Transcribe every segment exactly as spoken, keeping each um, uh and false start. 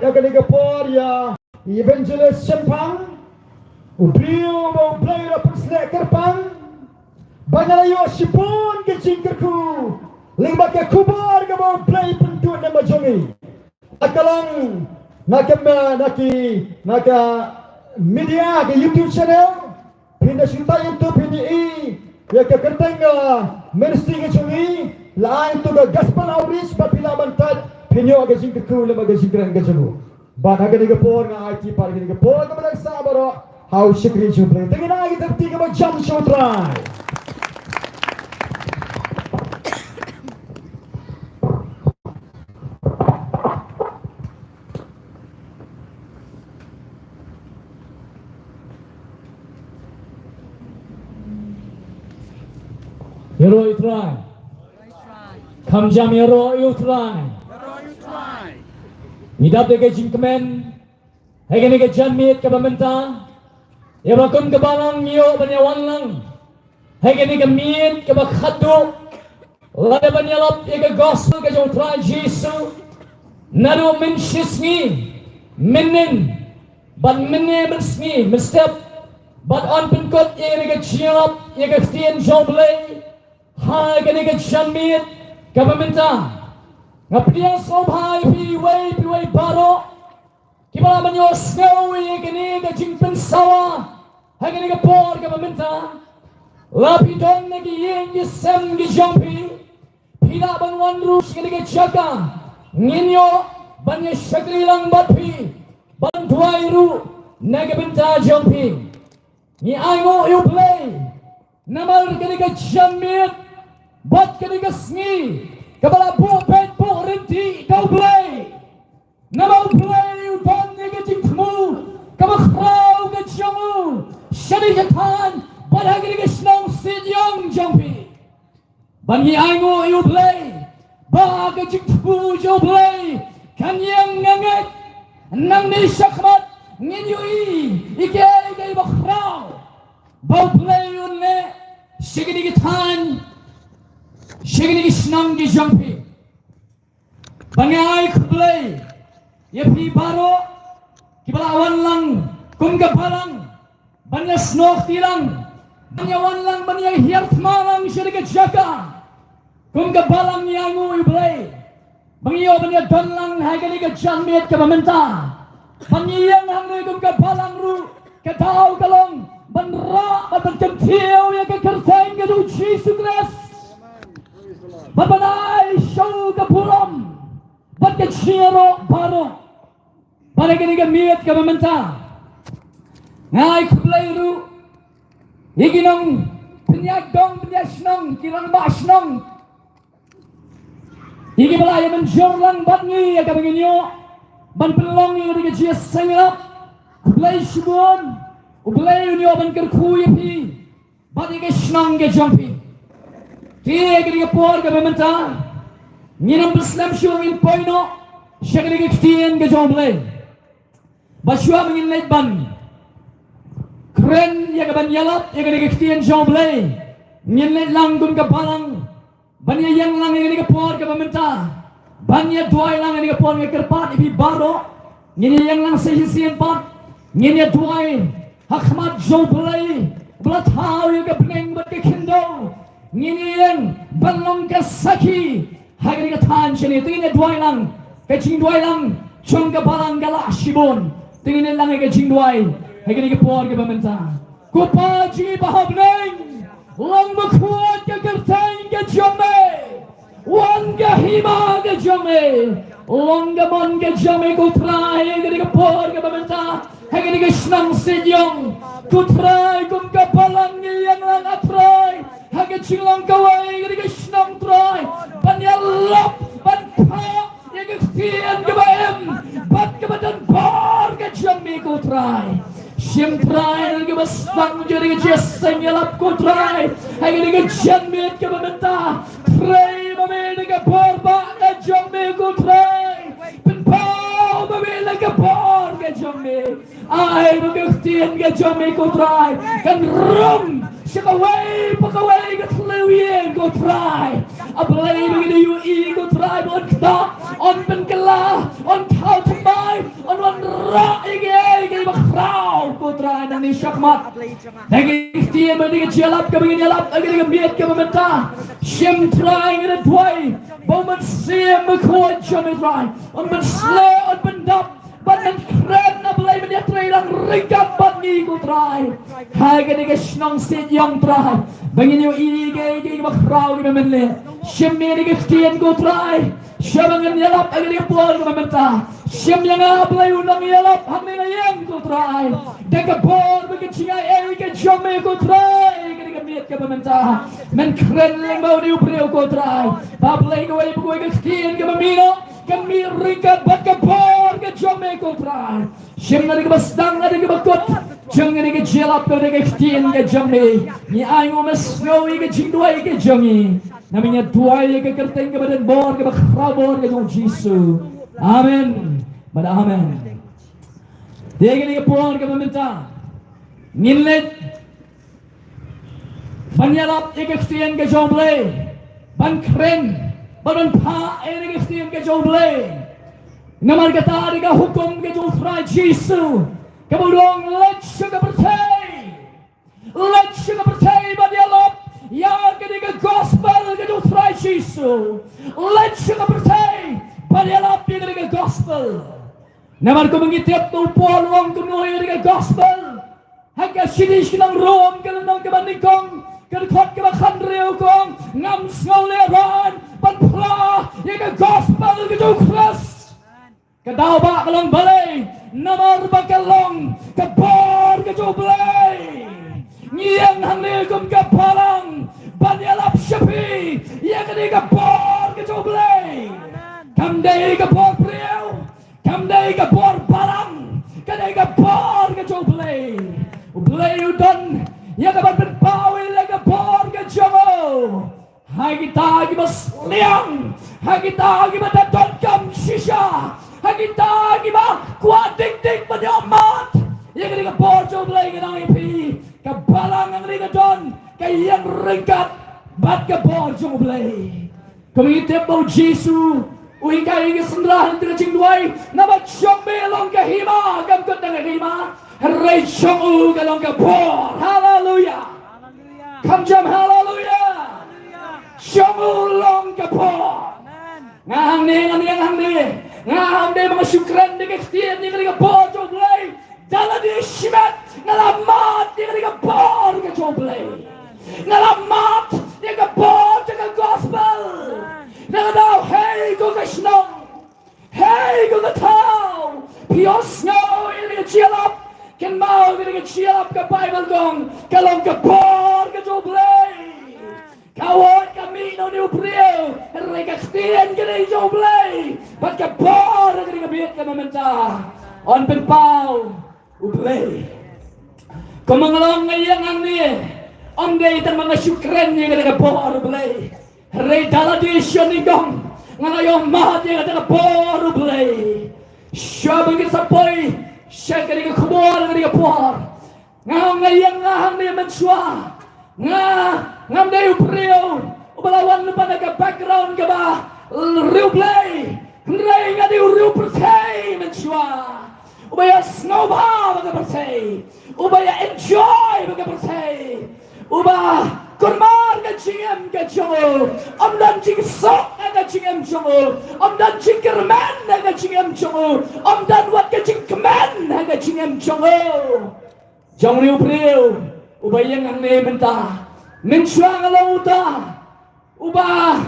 ïa kane ka por ïa Evangelist Shemphang, u briew ba U Blei u la pynsleh kyrpang, ba nga la ïoh shibun ka jingkyrkhu lyngba ka khubor kaba U Blei pynduh na ka bynta jong ngi. Na ka long, na ka, na ki, na ka media, ka YouTube channel, phin da shu type YouTube, phin ïohi ïa ka kyrteng ka ministry ka jong ngi, la ai to ka Gospel Outreach, bad phi lah ban type, phin ïoh ka jingkyrkhu lem bad ka jingkren ka jong u. Bad ha kane ka por nga ai kti pat ïa kane ka por kaba dang sah baroh ha u shakri jong U Blei. Te ngin ai ki lynti kaba jam sha U Trai. Ïaroh ïa U Trai. Kham jam ïaroh ïa U Trai. Ngi dap da ka jingkmen ha kane ka janmiet kaba mynta, ïa ba kum ka balang ngi ïoh ban ïa wan lang ha kane ka miet kaba khatduh, lada ban ïalap ïa ka gospel ka jong U Trai Jisu. Naduh mynshisngi, mynnin, bad mynne mynsngi mynstep, bad yn pynkut ïa kane ka jingïalap ïa ka ktien jong U Blei ha kane ka janmiet kaba mynta. Nga pdiang sngewbha ïa phi iwei pa iwei baroh kiba lah ban ïohsngew ïa kane ka jingpynsawa ha kane ka por kaba mynta. La phi don na ki ïing ki sem ki jong phi, phi lah ban wan ruh sha kane ka jaka. Ngin ïoh ban ïa shakri lang bad phi, ban duwai ruh na ka bynta jong phi. Ngi ainguh ïa U Blei namar kane ka janmiet bad kane ka sngi kaba la buh peit buh ryntih da U Blei. Namar U Blei u don ïa ka jingthmu kaba khraw ka jong u shane ha thaiñ bad ha kane ka shnong Sitïong jong phi. Ba ngi ainguh ïa U Blei ba ka jingthmu jong U Blei kan ïeng, nga ngeit nangne shakhmat ngin ïohi ïa kiei kiei ba khraw ba U Blei un leh sha kine ki thaiñ, sha kine ki shnong ki jong phi. Ba nga ai khublei ïa phi baroh kiba la wan lang kum ka balang ban ïa snoh kti lang, ban ïa wan lang, ban ïa hiar thma lang sha ka jaka kum ka balang. Ngi ainguh ïa U Blei ba ngi ïoh ban ïa don lang ha kane ka janmiet kaba mynta. Ba ngi ïeng hangne kum ka balang ruh, ka daw ka long ban rah bad ban kyntiew ïa ka kyrteng ka jong U Jisu Khrist, bad ban ai shuh ka burom bad ka jingïaroh baroh. Bad ha kane ka miet kaba mynta nga ai khublei ruh ïa ki nongpynïaid dong pynïaid shnong, ki rangbah shnong, ïa kiba la ïa mynjur lang bad ngi ïa kaba ngin ïoh ban pynlong ïa ka jingïaseng lap. Khublei shibun. U Blei un ïoh ban kyrkhu ïa phi bad ïa ka shnong ka jong phi. Te ha kane ka por kaba mynta ngin ym pynslem shuh, ngin poi noh sha kane ka ktien ka jong U Blei. Ba shuwa ba ngin leit ban kren ïa ka ban ïalap ïa kane ka ktien jong U Blei, ngin leit lang kum ka balang ban ïa ïeng lang ïa kane ka por kaba mynta, ban ïa duwai lang ïa kane ka por. Nga kyrpad ïa phi baroh, ngin ïa ïeng lang sa shisien pat, ngin ïa duwai ha khmat jong U Blei uba la thaw ïa ka bneng bad ka khyndew. Ngin ïa ïeng ban long ka sakhi ha kane ka thaiñ shane. Te ngin ïa duwai lang, ka jingduwai lang jong ka balang ka lah shibun. Te ngin ïa lang ïa ka jingduwai ha kane ka por kaba mynta. Ko Pa jong ngi ba ha bneng, long bakhuid ka kyrteng ka jong me. Wan ka hima ka jong me, long ka mon ka jong me ko Trai, ha kane ka por kaba mynta, ha kane ka shnong Sitïong. Ko Trai, kum ka balang ngi ïeng lang, ah Trai, ha ka jinglong kawei ha kane ka shnong Trai, ban ïalap, ban phah ïa ka ktien kaba im bad kaba don bor ka jong me ko Trai. Shim Trai ïa kaba sdang jong ka jingïaseng ïalap ko Trai ha kane ka janmiet kaba mynta. Trei ma me da ka bor bah ka jong me ko Trai. Pynpaw ma me da ka bor ka jong me. Ai ba ka ktien ka jong me ko Trai kan rung sha kawei pa kawei ka thliew ïing, ko Trai. A Blei, ba ngin ïohi, ko Trai, ba yn ktah, yn pynkylla, yn thaw thymmai, yn wanrah ïa kiei kiei kiba khraw, ko Trai, nangne shakhmat. Da ka ktien bad da ka jingïalap kaba ngin ïalap ha kane ka miet kaba mynta. Shim, Trai, ngi da duwai ba U Mynsiem Bakhuid jong me, Trai, un pynsleh, un pyndap, bad un kren, A Blei, ban ïatrei lang ryngkat bad ngi, ko Trai, ha kane ka shnong Sitïong, Trai, ba ngin ïohi ïa kiei kiei kiba khraw, kiba mynleh. Shim ïa kane ka ktien, ko Trai, shwa ba ngin ïalap ha kane ka por kaba mynta. Shim ïa nga, Blei, u nongïalap hangne na ïing, ko Trai, da ka bor bad ka jingai ei ka jong me, ko Trai, ha kane ka miet kaba mynta. Men kren lyngba une u briew, ko Trai, ba Blei, kawei pa kawei ka ktien kaba mih noh, kan mih ryngkat bad ka bor ka jong me, ko Trai. Shim na kaba sdang, na kaba kut jong kane ka jingïalap, na ka ktien ka jong me. Ngi ainguh, me sngew ïa ka jingduwai ka jong ngi. Namar ngi duwai ïa ka kyrteng kaba don bor, kaba khraw bor ka jong U Jisu. Amen. Bad amen. Te ha kane ka por kaba mynta ngin leit ban ïalap ïa ka ktien ka jong U Blei, ban kren, ban phah ïa ka ktien ka jong U Blei. Namar kata ka dei ka hukum ka jong U Trai Jisu, kaba u ong, leit sha ka pyrthei. Leit sha ka pyrthei ban ïalap ïa kane ka gospel ka jong U Trai Jisu. Leit sha ka pyrthei ban ïalap ïa kane ka gospel. Namar kumba ngi tip, u Paul u ong kumno ïa kane ka gospel. Ha ka shithi sha ki nong Rom, ka lynnong kaba nyngkong, ka dkhot kaba khathynriew, ka ong, ngam sngewlehrain ban phla ïa ka gospel ka jong U Khrist. Ka daw ba ka long balei? Namar ba ka long ka bor ka jong U Blei. Ngi ïeng hangne kum ka balang ban ïalap sha phi ïa kane ka bor ka jong U Blei. Kam dei ka bor briew, kam dei ka bor balang, ka dei ka bor ka jong U Blei. U Blei u don ïa ka ban pynpaw ïa la ka bor ka jong u ha kita kiba sliang, ha kita kiba da donkam shisha, ha kita kiba kwah dik dik ban ïohmad ïa kane ka bor jong U Blei. Ngan ong ïa phi, ka balang hangne ka don, ka ïeng ryngkat bad ka bor jong U Blei. Kumba ngi tip ba U Jisu u hikai ïa ki synran ha ka jingduwai, naba jong me long ka hima, kam kut tang ka hima, hynrei jong u ka long ka bor. Haleluia. Kham jam haleluia. Jong u long ka bor. Nga hangne, nga ïeng hangne, nga hangne ba nga shu kren da ka ktien ïa kane ka bor jong U Blei. Da lade shimet nga la mad ïa kane ka bor ka jong U Blei. Nga la mad ïa ka bor jong ka gospel. Nga la daw, hei ko ka shnong, hei ko ka thaw, phi ïohsngew ïa kane ka jingïalap? Kynmaw, kane ka jingïalap ka Baibl ka ong ka long ka bor ka jong U Blei. Ka wad ka mih na une u briew, hynrei ka ktien ka dei jong U Blei, bad ka bor ha kane ka miet kaba mynta yn pynpaw U Blei. Kumba nga la ong, nga ïeng hangne, ym dei tang ba nga shu kren ïa kata ka bor U Blei, hynrei da lade sha nyngkong nga la ïohmad ïa kata ka bor U Blei. Shuwa ba ngin sa poi sha kane ka khubor, kane ka por, nga ong, nga ïeng nga hangne mynshuwa. Nga, ngam dei u briew uba la wan lypa na ka background kaba riewblei, hynrei nga dei u riew pyrthei mynshuwa, uba ïa sngewbha bad ka pyrthei, uba ïa enjoy bad ka pyrthei, uba kulmar ka jingim ka jong u. Ym don jingsuk ha ka jingim jong u, ym don jingkyrmen ha ka jingim jong u, ym don wat ka jingkmen ha ka jingim jong u. Jong une u briew uba ïeng hangne mynta, mynshuwa nga long uta uba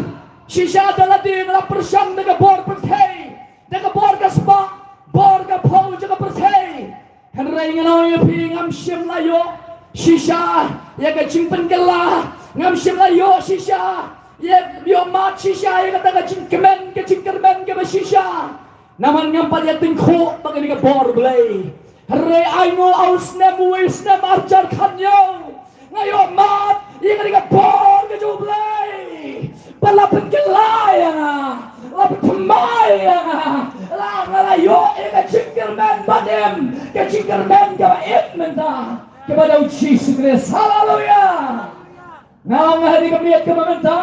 shisha da lade nga la pyrshang da ka bor pyrthei, da ka bor ka spah, bor ka phew jong ka pyrthei. Hynrei ngan ong ïa phi, ngam shym la ïoh shisha ïa ka jingpynkylla, ngam shym la ïoh shisha ïa, ïohmad shisha ïa kata ka jingkmen, ka jingkyrmen kaba shisha. Namar ngam pat ïa tyngkhuh bad kane ka bor Blei. Hynrei ai nguh, ha u snem, uwei u snem arhajar khathynñiew, nga ïohmad ïa kane ka bor ka jong U Blei. Ba la pynkylla ïa nga, la pynthymmai ïa nga, la, nga la ïoh ïa ka jingkyrmen barim, ka jingkyrmen kaba im mynta. Kaba da u Jisu Khrist. Haleluya. Nga ong ha kane ka miet kaba mynta,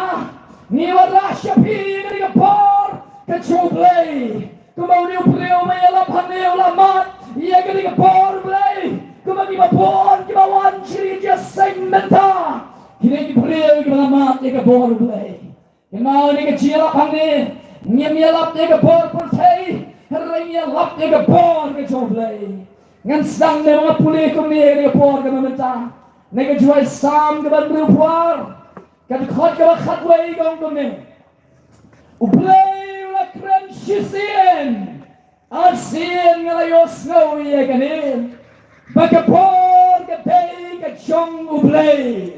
ngi wanrah sha phi ïa kane ka bor ka jong U Blei. Kumba une u briew ba ïalap hangne u la mad ïa kane ka bor U Blei. Kumba kiba bun kiba wan sha kane ka jingïaseng mynta, ki dei ki briew kiba la mad ïa ka bor U Blei. Kynmaw, ha kane ka jingïalap hangne, ngim ïalap ïa ka bor pyrthei, hynrei ngi ïalap ïa ka bor ka jong U Blei. Ngan sdang ne ba nga pule kumne ïa ka bor kaba mynta na ka jingïaseng kaba hynriewphew ar, ka dkhot kaba khatwei ka ong kumne: U Blei u la kren shisien, arsien nga la ïohsngew ïa kane, ba ka bor ka dei ka jong U Blei.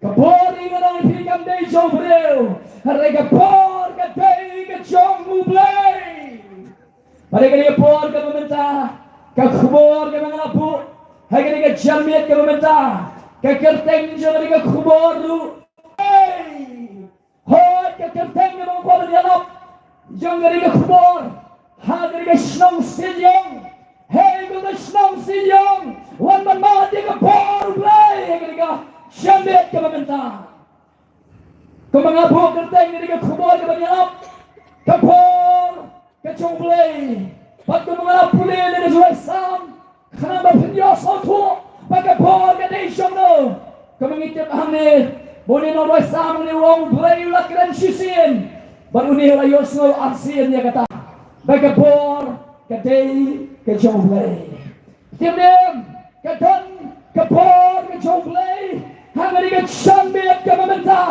Ka bor, ngan ong ïa phi, kam dei jong u briew, hynrei ka bor ka dei ka jong U Blei. Bad ha kane ka por kaba mynta, ka khubor kaba nga la buh ha kane ka janmiet kaba mynta, ka kyrteng jong kane ka khubor ruh, Hei! Hooid, ka kyrteng kaba nga kwah ban ïalap jong kane ka khubor, ha kane ka shnong Seinïong. Hei, ko ka shnong Seinïong, wan ban mad ïa ka bor U Blei ha kane ka janmiet kaba mynta. Kumba nga buh kyrteng ïa kane ka khubor kaban ïalap, ka bor ka jong U Blei. Bad kumba nga la pule na ka jingïaseng, khnang ba phin ïohsngew ba ka bor ka dei jong no. Kumba ngi tip hangne, ba une u nongïaseng hangne u ong U Blei u la kren shisien, bad une u la ïohsngew arsien ïa kata, ba ka bor ka dei ka jong U Blei. Tip ne em, ka don ka bor ka jong U Blei ha kane ka janmiet kaba mynta.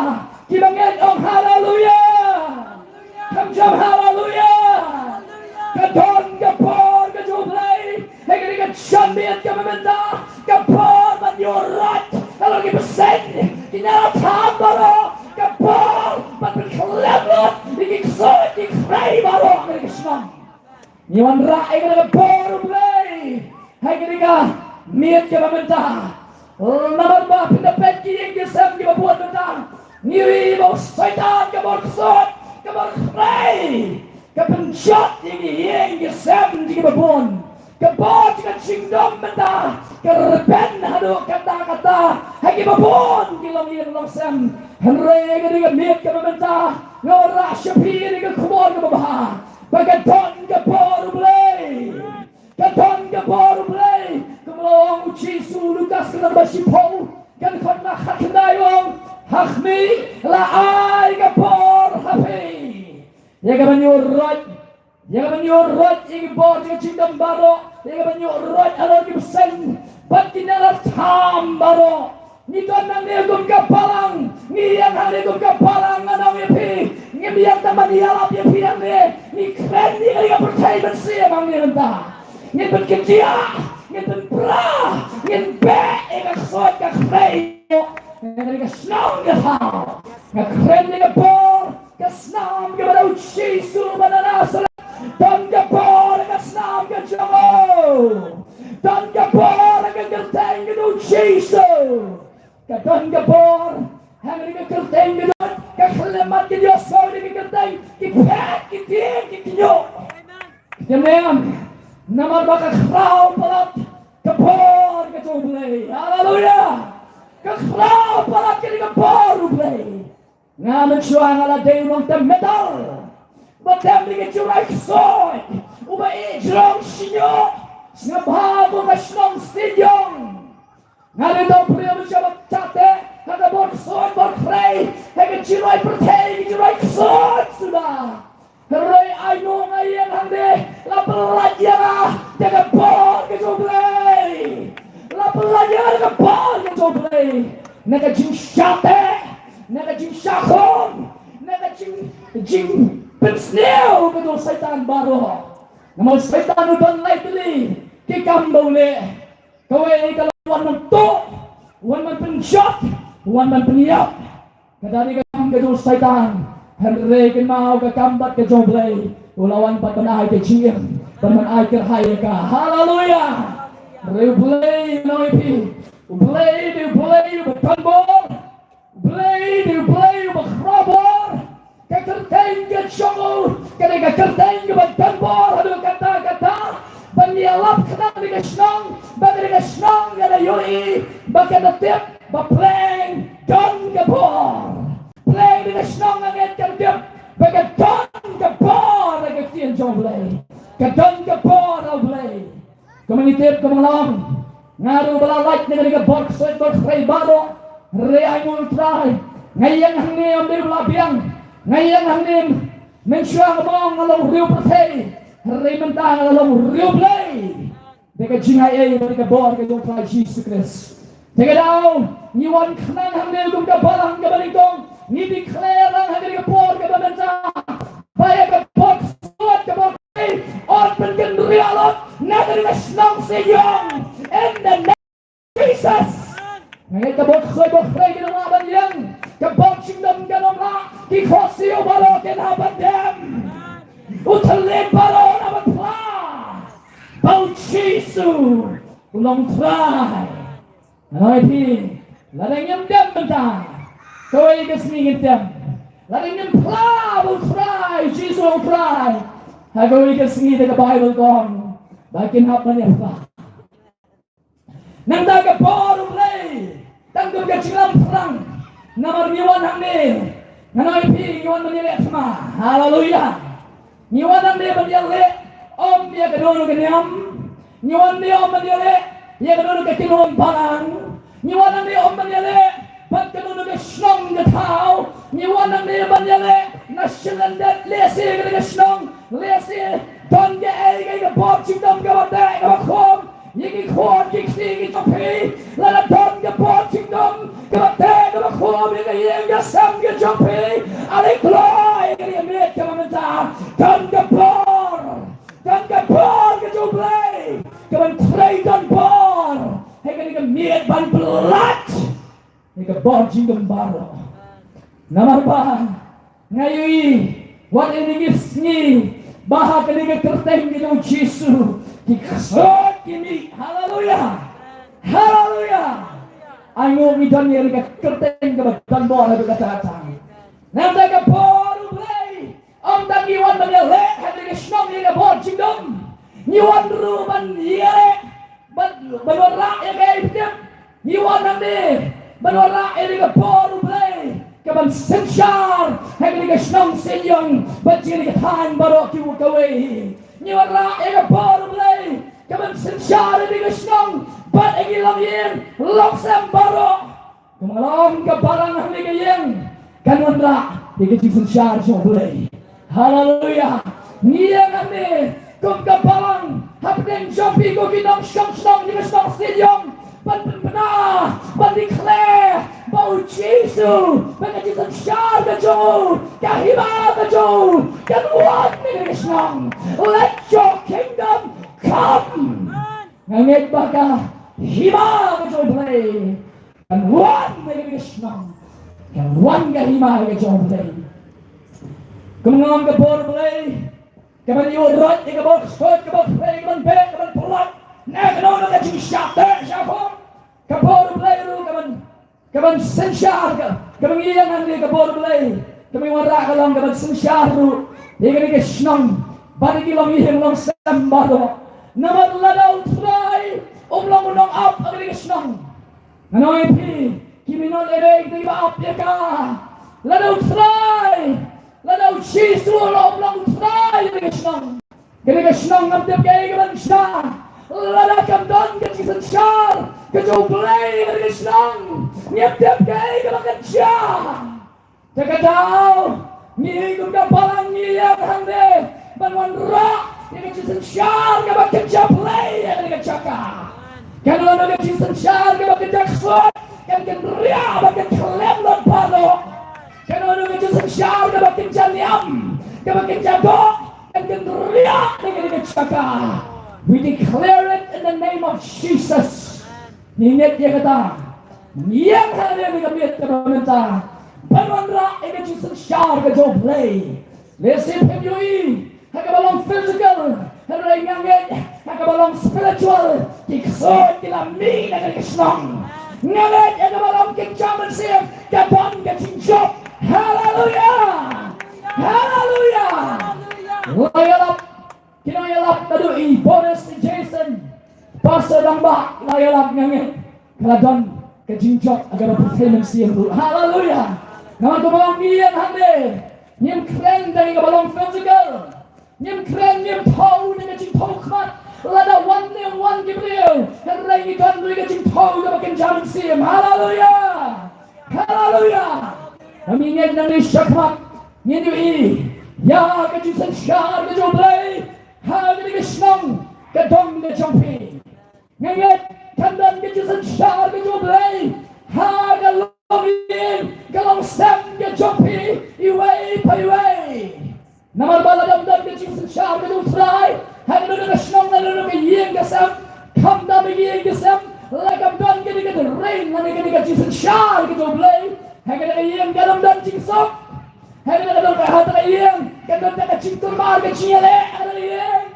Kiba ngeit ong haleluya. Kham jam haleluya. Ka don ka bor ka jong U Blei ha kane ka janmiet kaba mynta. Ka bor ban ïuhroit halor ki bseiñ, ki nongïathuh baroh. Ka bor ban pynkhlem lut ïa ki ksuid ki khrei baroh ha kane ka shnong. Ngi wanrah ïa kane ka bor U Blei ha kane ka miet kaba mynta. Namar ba phin da peit ki ïing ki sem kiba bun mynta, ngi ïohi ba u Soitan, ka bor ksuid, ka bor khrei, ka pynjot ïa ki ïing ki sem kiba bun. Ka bor jong ka jingdum mynta ka rben haduh katta katta ha kiba bun ki longïing longsem. Hynrei ha kane ka miet kaba mynta, nga wanrah sha phi ïa kane ka khubor kaba bha, ba ka don ka bor U Blei. Ka don ka bor U Blei. Kumba la ong u Jisu, Lukas ka lynnong ba shiphew, ka dkhot kaba khatkhyndai, u ong: Ha khmih la ai ka bor ha phi. Ïa kaban ïuhroit, ïa kaban ïuhroit ïa ki bor jong ka jingdum baroh, ïa kaban ïuhroit halor ki bseiñ bad ki nongïathuh baroh. Ngi don hangne kum ka balang, ngi ïeng hangne kum ka balang, ngan ong ïa phi, ngim ïeng tang ban ïalap ïa phi hangne. Ngi kren ïa ka pyrthei mynsiem hangne mynta. Ngin pynkyndit, ngin pynpra, ngin beh ïa ka ksuid ka khrei. Nga kren ïa ka shnong ka thaw, nga kren ïa ka bor ka snam kaba da u Jisu ba na Nasaret. Don ka bor ka snam ka jong u. Don ka bor ka kyrteng ka jong u Jisu. Ka don ka bor ha kane ka kyrteng ka jong u. Ka khyllipmat ka jong u, ha kane ka kyrteng ki phet, ki tieng, ki kñiuh. Ki mem, namar ba ka khraw palat ka bor ka jong U Blei. Haleluya. Ka khraw palat kane ka bor U Blei. Nga mynshuwa nga la dei u nongtem metal ba tem da ka jingroi ksuid, uba ïeh jrong shñiuh, sngewbha ko ka shnong Seinïong. Nga dei uta u briew mynshuwa ba shah teh ha ka bor ksuid bor khrei, ha ka jingroi pyrthei, ka jingroi ksuid suda. Hynrei ai no nga ïeng hangne, la pyllait ïa nga da ka bor ka jong U Blei. La pyllait ïa nga da ka bor ka jong U Blei. Na ka jingshah teh, na ka jingshah khum, na ka jing, jingpynsniew ka jong u Soitan baroh. Namar u Soitan u don lai tylli ki kam ba u leh. Kawei ka la wan ban tuh, wan ban pynjot, wan ban pynïap. Kata dei ka kam ka jong u Soitan. Hynrei kynmaw, ka kam bad ka jong U Blei, u la wan pat ban ai ka jingim, ban ban ai kyrhai ïa ka. Haleluya. Hynrei U Blei, ngan ong ïa phi, U Blei dei U Blei uba don bor. U Blei dei U Blei uba khraw bor. Ka kyrteng ka jong u ka dei ka kyrteng kaba don bor haduh katta katta. Ban ïalap khnang ïa ka shnong, ba ka shnong ka da ïohi ba ka da tip ba Blei don ka bor. Blei, ka shnong nga ngeit ka tip ba ka don ka bor ha ka ktien jong Blei. Ka don ka bor ha Blei. Kumba ngi tip, kumba nga ong, nga ruh ba la lait na kane ka bor ksuid bor khrei baroh. Hynrei ai nguh Trai, nga ïeng hangne ym dei ba la biang. Nga ïeng hangne mynshuwa nga ong nga long riew pyrthei, hynrei mynta nga long riew Blei. Da ka jingai ei bad ka bor ka jong u Trai Jisu Khrist. Te ka daw ngi wan khnang hangne kum ka balang kaba nyngkong, ngi declare lang ha kane ka por kaba mynta ba ïa ka bor ksuid, ka bor khrei, yn pynkynriah lut na kane ka shnong Seinñong, in the name of Jesus. Nga ngeit ka bor ksuid bor khrei kan ym lah ban ïeng, ka bor jingdum kan ym lah, ki khohsiew baroh kin hap ban dem, u thylliej baroh un hap ban phla ba u Jisu u long Trai. Nga ong ïa phi, lada ngim dem mynta, kawei ka sngi ngin dem. Lada ngim phla ba u Trai Jisu u Trai, ha kawei ka sngi, da ka Baibl ka ong ba kin hap ban ïa phla. Nangta ka bor U Blei tang kum ka jinglamphrang. Namar ngi wan hangne, nga ong ïa phi, ngi wan ban ïaleh thma. Haleluya. Ngi wan hangne ban ïaleh ym ïa kano kano ka niam. Ngi wan hangne ym ban ïaleh ïa kano kano ka kynhun balang. Ngi wan hangne ym ban ïaleh bad kano kano ka shnong ka thaw. Ngi wan hangne ban ïaleh na shlyndet, lehse kane ka shnong, lehse don kaei kaei ka bor jingdum kaba teh kaba khum ïa ki khun ki kti ki jong phi. Lada don ka bor jingdum kaba teh kaba khum ïa ka ïing ka sem ka jong phi, ale kloi ïa ka miet kaba mynta. Don ka bor, don ka bor ka jong U Blei kaban trei, don bor ha kane ka miet ban pynlait ïa ka bor jingdum baroh. Namar ba nga ïohi wat ïa kine ki sngi ba ha kane ka kyrteng ka jong U Jisu ki ksuid ki mih. Haleluya. Haleluya. Ai nguh ngi don ïa kane ka kyrteng kaba don bor haduh katta katta. Nangta ka bor U Blei, ym tang ngi wan ban ïaleh ha kane ka shnong ïa ka bor jingdum, ngi wan ruh ban ïaleh, ban, ban wanrah ïa kaei ba tip. Ngi wan hangne ban wanrah ïa ka bor U Blei kaban synshar ha kane ka shnong Seinñong bad jong kane ka thaiñ baroh kiwei kawei. Ngi wanrah ïa ka bor U Blei kaban synshar ha kane ka shnong bad ha ki longïing longsem baroh. Kumba nga la ong, ka balang hangne ka ïeng kan wanrah ïa ka jingsynshar jong U Blei. Haleluya. Ngi ïeng hangne kum ka balang hapdeng jong phi ko ki nongshong shnong jong ka shnong Seinñong ban pynbna, ban declare ba U Jisu, ba ka jingsynshar ka jong u, ka hima ka jong u kan wan na ka shnong. Let your kingdom come. Nga ngeit ba ka hima ka jong U Blei kan wan ha kane ka shnong. Kan wan ka hima ka jong U Blei. Kumba nga ong, ka bor U Blei kaban ïuh roit ïa ka bor ksuid, ka bor khrei, kaban beh, kaban pynlait na kano kano ka jingshah teh shah phong. Ka bor U Blei ruh kaban, kaban synshar, ka, kaba ngi ïeng hangne, ka bor U Blei kaba ngi wanrah ka long kaban synshar ruh ïa kane ka shnong bad ïa ki longïing longsem baroh. Namar lada U Trai um long u nongap ha kane ka shnong, nga ong ïa phi, ki minot lei dei kiba ap ïa ka. Lada U Trai, lada U Jisu um long U Trai ïa kane ka shnong, kane ka shnong ngam tip kaei kaban jia. Lada kam don ka jingsynshar ka jong U Blei ïa kane ka shnong, ngim tip kaei kaban jia. Te ka daw ngi kum ka balang ngi ïeng hangne ban wanrah ïa ka jingsynshar kaba kynja Blei ïa kane ka jaka. Kan long ka jingsynshar kaba kynja ksuid, kan kynriah bad kan khlem lut baroh. Kan long ka jingsynshar kaba kynja niam, kaba kynja doh, kan kynriah ïa kane ka jaka. We declare it in the name of Jesus. Ngi ngeit ïa kata. Ngi ïeng hangne ha kane ka miet kaba mynta ban wanrah ïa ka jingsynshar ka jong U Blei. Lehse phim ïohi ha kaba long physical, hynrei nga ngeit ha kaba long spiritual, ki ksuid ki la mih na kane ka shnong. Nga ngeit ha kaba long kynja mynsiem, ka don ka jingjop. Haleluya. Haleluya. La ïalap Ki nongïalap naduh i Boris, i Jason, Pastor Dangbah la ïalap, nga ngeit ka la don ka jingjop ha kaba pyrthei mynsiem ruh. Haleluya. Namar kumba ngi ïeng hangne, ngim kren da kaba long physical. Ngim kren, ngim thew da ka jingthew khmat. Lada wan ne ym wan ki briew, hynrei ngi don ruh ka jingthew kaba kynja mynsiem. Haleluya. Haleluya. Ngin ïeng nangne shakhmat, ngin ïohi ïa ka jingsynshar ka jong U Blei ha kane ka shnong, ka dong ka jong phi. Nga ngeit kan don ka jingsynshar ka jong U Blei ha ka longïing ka longsem ka jong phi, iwei pa iwei. Namar ba lada ym don ka jingsynshar ka jong U Trai ha kano kano ka shnong, lada ym don ka ïing ka sem, khamtam ïing ka sem, lada kam don kane ka dei lane kane ka jingsynshar ka jong U Blei ha kane ka ïing, kan ym don jingsuk. Ha kane ka don ka, ha kata ka ïing kan don ka jingkulmar, ka jingïaleh ha kata ka ïing.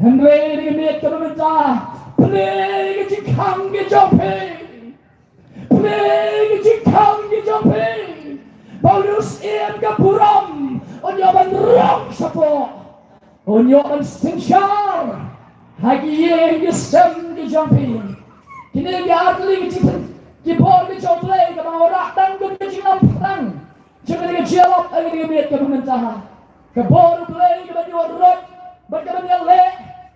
Hynrei ha kane ka miet kaba mynta, plie ka jingkhang ka jong phi. Plie ka jingkhang ka jong phi. Paulus im ka burom, un ïoh ban rong shapoh, un ïoh ban synshar ha ki ïing ki sem ki jong phi. Kine ki ar tylli ki jingpyn, ki bor ki jong U Blei kaba wanrah tang kum ka jinglong pyrshang jong kane ka jingïalap ha kane ka miet kaba mynta. Ka bor U Blei kaba ïoh rot bad kaba ïaleh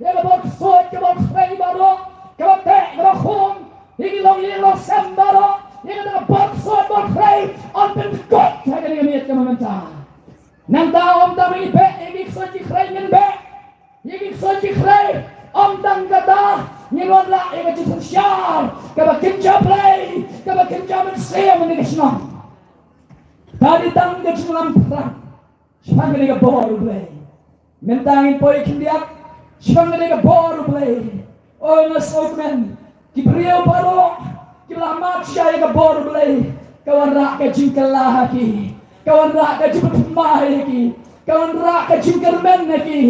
ïa ka bor ksuid, ka bor khrei baroh, kaba teh, kaba khum, ïa ki longïing longsem baroh, ïa kata ka bor ksuid bor khrei, yn pynkut ha kane ka miet kaba mynta. Nangta ym tang ba ngi beh ïa ki ksuid ki khrei, ngin beh ïa ki ksuid ki khrei, ym tang kata, ngin wanrah ïa ka jingsynshar kaba kynja Blei, kaba kynja mynsiem ha kane ka shnong. Ka dei tang ka jinglamphlang shaphang kane ka bor U Blei. Mynta ngin poi khyndiat shaphang kane ka bor U Blei. O nga sngewkmen, ki briew baroh kiba la mad shai ïa ka bor U Blei, ka wanrah ka jingkylla ha ki, ka wanrah ka jingpynthymmai ha ki, ka wanrah ka jingkyrmen ha ki.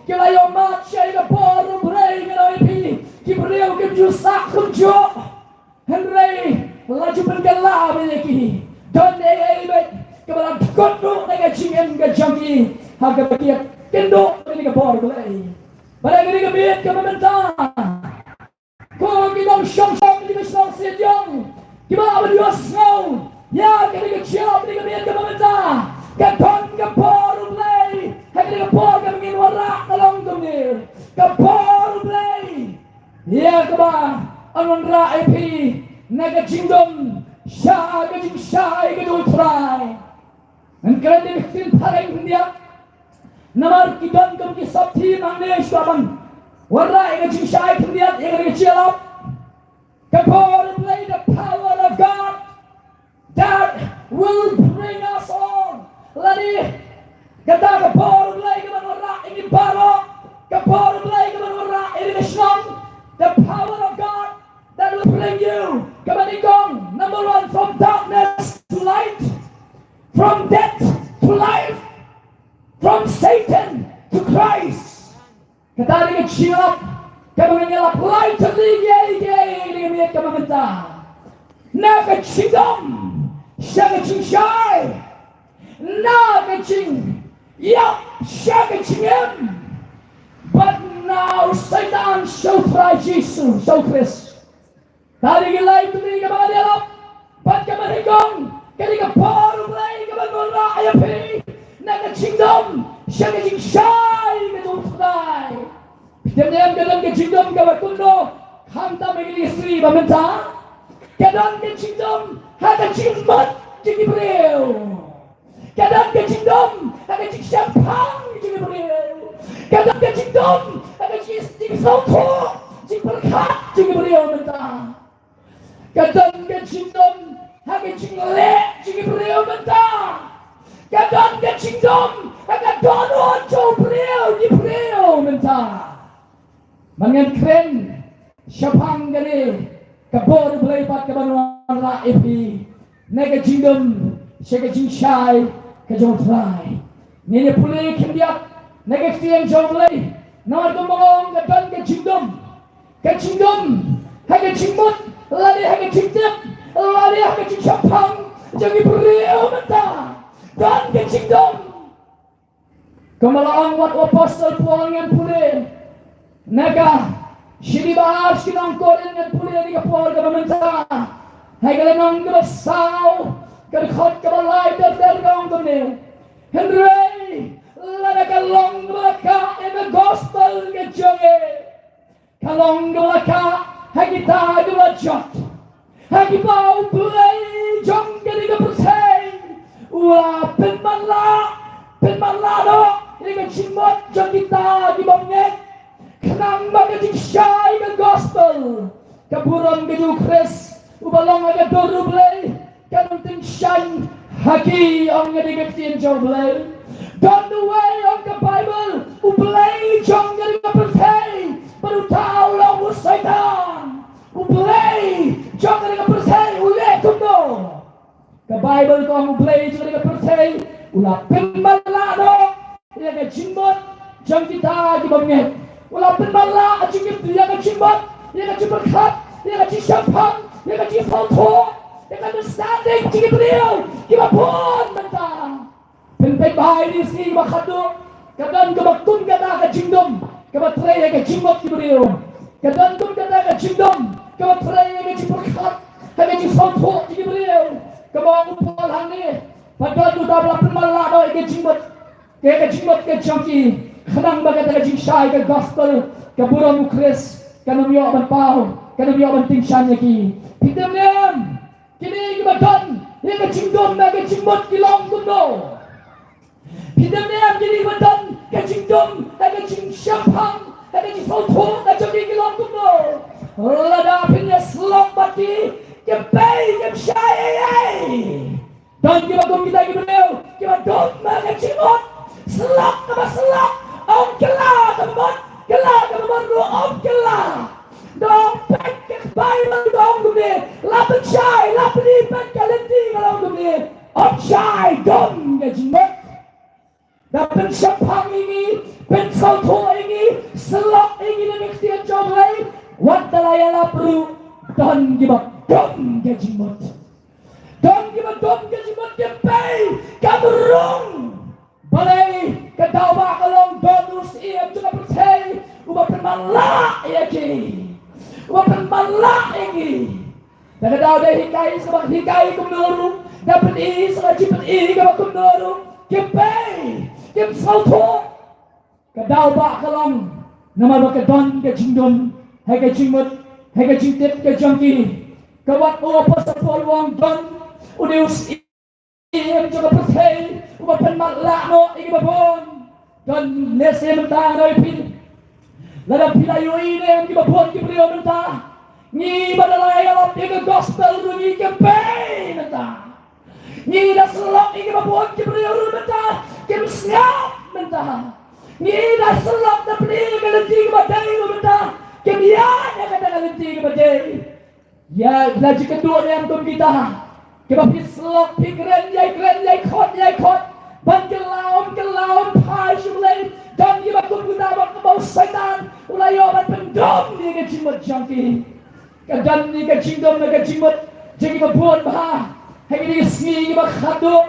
Kiba la ïoh mad shai ïa ka bor U Blei, nga ong ïa phi, ki briew kim ju sah kumjuh. Hynrei la ju pynkylla bha ïa ki. Don ei ei beit kaba la dkut ruh na ka jingim ka jong ki ha kaba ki ïakynduh ïa ka bor U Blei. Bad ha kane ka miet kaba mynta, ko ki nongshong shnong, ki nongshong shnong, kiba la ïohsngew ïa kane ka jingïalap ha kane ka miet kaba mynta, ka don ka bor U Blei ha kane ka por kaba ngin wanrah, ka long kumne: Ka bor U Blei ïa kaba yn wanrah ïa phi na ka jingdum sha ka jingshai ka jong U Trai. Ngan kren da ka ktien phareng khyndiat namar ki don kum ki sub theme hangne, shu ban wanrah ïa ka jingshai khyndiat ïa ka jingïalap. Ka bor U Blei, the power of God that will bring us all. Lane kata ka bor U Blei kaban wanrah ïa ngi baroh, ka bor U Blei kaban wanrah ïa ngi shnong. The power of God that will bring you, kaban nyngkong, number one, from darkness to light, from death to life, from Satan to Christ. Kata ka dei ka jingïalap kaba ngan ïalap lai tylli ïa ka, ïa ka miet kaba mynta. Na ka jingdum sha ka jingshai, na ka jingïap sha ka jingim, bad na u Soitan sha u Trai Jisu, sha u Khrist. Ka dei ka lai tylli kaba ngan ïalap. Bad kaba nyngkong, ka dei ka bor U Blei kaban wanrah ïa phi na ka jingdum sha ka jingshai ka jong U Trai. Phi tip ne em, ka don ka jingdum kaba kumno, khamtam ha kine ki sngi ba mynta? Ka don ka jingdum ha ka jingmut jong ki briew. Ka don ka jingdum ha ka jingshemphang jong ki briew. Ka don ka jingdum ha ka jing, jingsngewthuh, jingpyrkhat jong ki briew mynta. Ka don ka jingdum ha ka jingleh jong ki briew mynta. Ka don ka jingdum ha ka dohnud jong u briew, ki briew mynta. Ba ngan kren shaphang kane ka bor U Blei pat kaban wanrah ïa phi na ka jingdum sha ka jingshai ka jong U Trai. Ngin ïa pule khyndiat na ka ktien jong U Blei. Namar kumba nga ong, ka don ka jingdum, ka jingdum ha ka jingmut, lane ha ka jingtip, lane ha ka jingshemphang jong ki briew mynta. Don ka jingdum. Kumba la ong wat u apostol Paul, ngan pule na ka shithi ba ar sha ki nong Korinth, ngan pule na ka por kaba mynta, ha ka lynnong kaba saw, ka dkhot kaba lai ter ter, ka ong kumne: Hynrei lada ka long kaba la kah ïa ka gospel ka jong ngi, ka long kaba la kah ha kita kiba la jot, ha kiba U Blei jong kane ka pyrthei u la pynmatlah, pynmatlah noh ïa ka jingmut jong kita ki bymngeit, khnang ba ka jingshai ka gospel, ka burom ka jong U Khrist uba long ha ka dur U Blei, kan ym tyngshaiñ ha ki, ong ïa kane ka ktien jong U Blei. Don uwei, ong ka Baibl, u blei jong kane ka pyrthei, bad uta u long u Soitan. U blei jong kane ka pyrthei u leh kumno? Ka Baibl ka ong u blei jong kane ka pyrthei u la pynmatlah noh ïa ka jingmut jong kita ki bymngeit. U la pynmatlah ïa ka jingmut, ïa ka jingpyrkhat, ïa ka jingshemphang, ïa ka jingsngewthuh, ïa ka understanding jong ki briew kiba bun mynta. Pynpeit bha ïa kine ki sngi kiba khatduh, ka don kaba kum kata ka jingdum kaba trei ïa ka jingmut ki briew. Ka don kum kata ka jingdum kaba trei ïa ka jingpyrkhat, ha ka jingsngewthuh jong ki briew. Kaba ong u Paul hangne, ba don uta ba la pynmatlah noh ïa ka jingmut, ïa ka jingmut ka jong ki, khnang ba kata ka jingshai ka gospel, ka burom U Khrist, kan ym ïoh ban paw, kan ym ïoh ban tyngshaiñ ïa ki. Phi tip ne em, kine kiba don ïa ka jingdum ha ka jingmut ki long kumno? Phi tip ne em, kine kiba don ka jingdum ha ka jingshemphang, ha ka jingsngewthuh ka jong ki, ki long kumno? Lada phin ïasyllok bad ki, kim pei kim shai ei ei. Don kiba kum kita ki briew kiba dum ha ka jingmut. Syllok kaba syllok, ym kylla kaba mut, kylla kaba mut ruh ym kylla. Dang peit ka Baibl dang kumne, la pynshai, la pyni, peit ka lynti ka long kumne, ym shai, don ka jingmut. Da pynshemphang ïa ngi, pynsngewthuh ïa ngi, syllok ïa ngi na ka ktien jong U Blei, wat da la ïalap ruh, don kiba don ka jingmut. Don kiba don ka jingmut, kim pei, kim rung. Balei? Ka daw ba ka long don u Syiem jong ka pyrthei uba pynmatlah ïa ki, uba pynmatlah ïa ki. Da ka daw da hikai sa ba hikai kumno ruh, da pyni sa ba jingpyni kaba kumno ruh, kim pei, kim sngewthuh. Ka daw ba ka long namar ba ka don ka jingdum ha ka jingmut, ha ka jingtip ka jong ki. Ka wat u Apostol Paul u ong don une u Syiem jong ka pyrthei uba pynmatlah noh ïa kiba bun. Don lehse mynta ngi ïa phi, lada phi la ïohi ne em kiba bun ki briew mynta, ngi ba da la ïalap ïa ka gospel ruh ngi kim pei mynta. Ngi da syllok ïa kiba bun ki briew ruh mynta kim sngap mynta. Ngi da syllok da pyni ïa ka lynti kaba dei ruh mynta kim ïaid ïa kata ka lynti kaba dei. Ïa la jingkynduh ne em kum kita kiba phi syllok, phi kren ïai kren, ïai khot ïai khot, ban kylla ym kylla, ym phai sha U Blei. Don kiba kum kita ba, ba u Soitan u la ïoh ban pyndom ïa ka jingmut jong ki. Ka don ïa ka jingdum ïa ka jingmut jong kiba bun bha ha kine ki sngi kiba khatduh.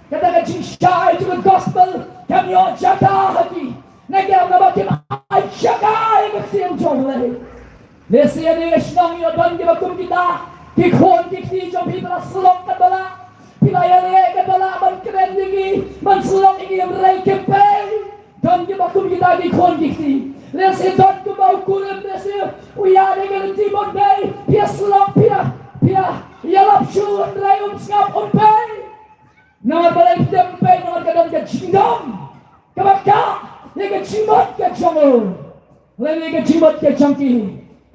Kata ka jingshai jong ka gospel kam ïoh jaka ha ki. Na ka bynta ba kim ai jaka ïa ka ktien jong U Blei. Lehse ha kane ka shnong ïoh don kiba kum kita, ki khun ki kti jong phi ba la syllok katba lah, phi la ïaleh katba lah ban kren ïa ki, ban syllok ïa ki, hynrei kim pei. Don kiba kum kita ki khun ki kti. Lehse don kumba u kurim, lehse u ïaid ha ka lynti Bombay, phi ïasyllok, phi ïa, phi ïa, ïalap shuh, hynrei um sngap, um pei. Namar balei phi tip um pei? Namar ka don ka jingdum kaba kah ïa ka jingmut ka jong u lane ka jingmut ka jong ki.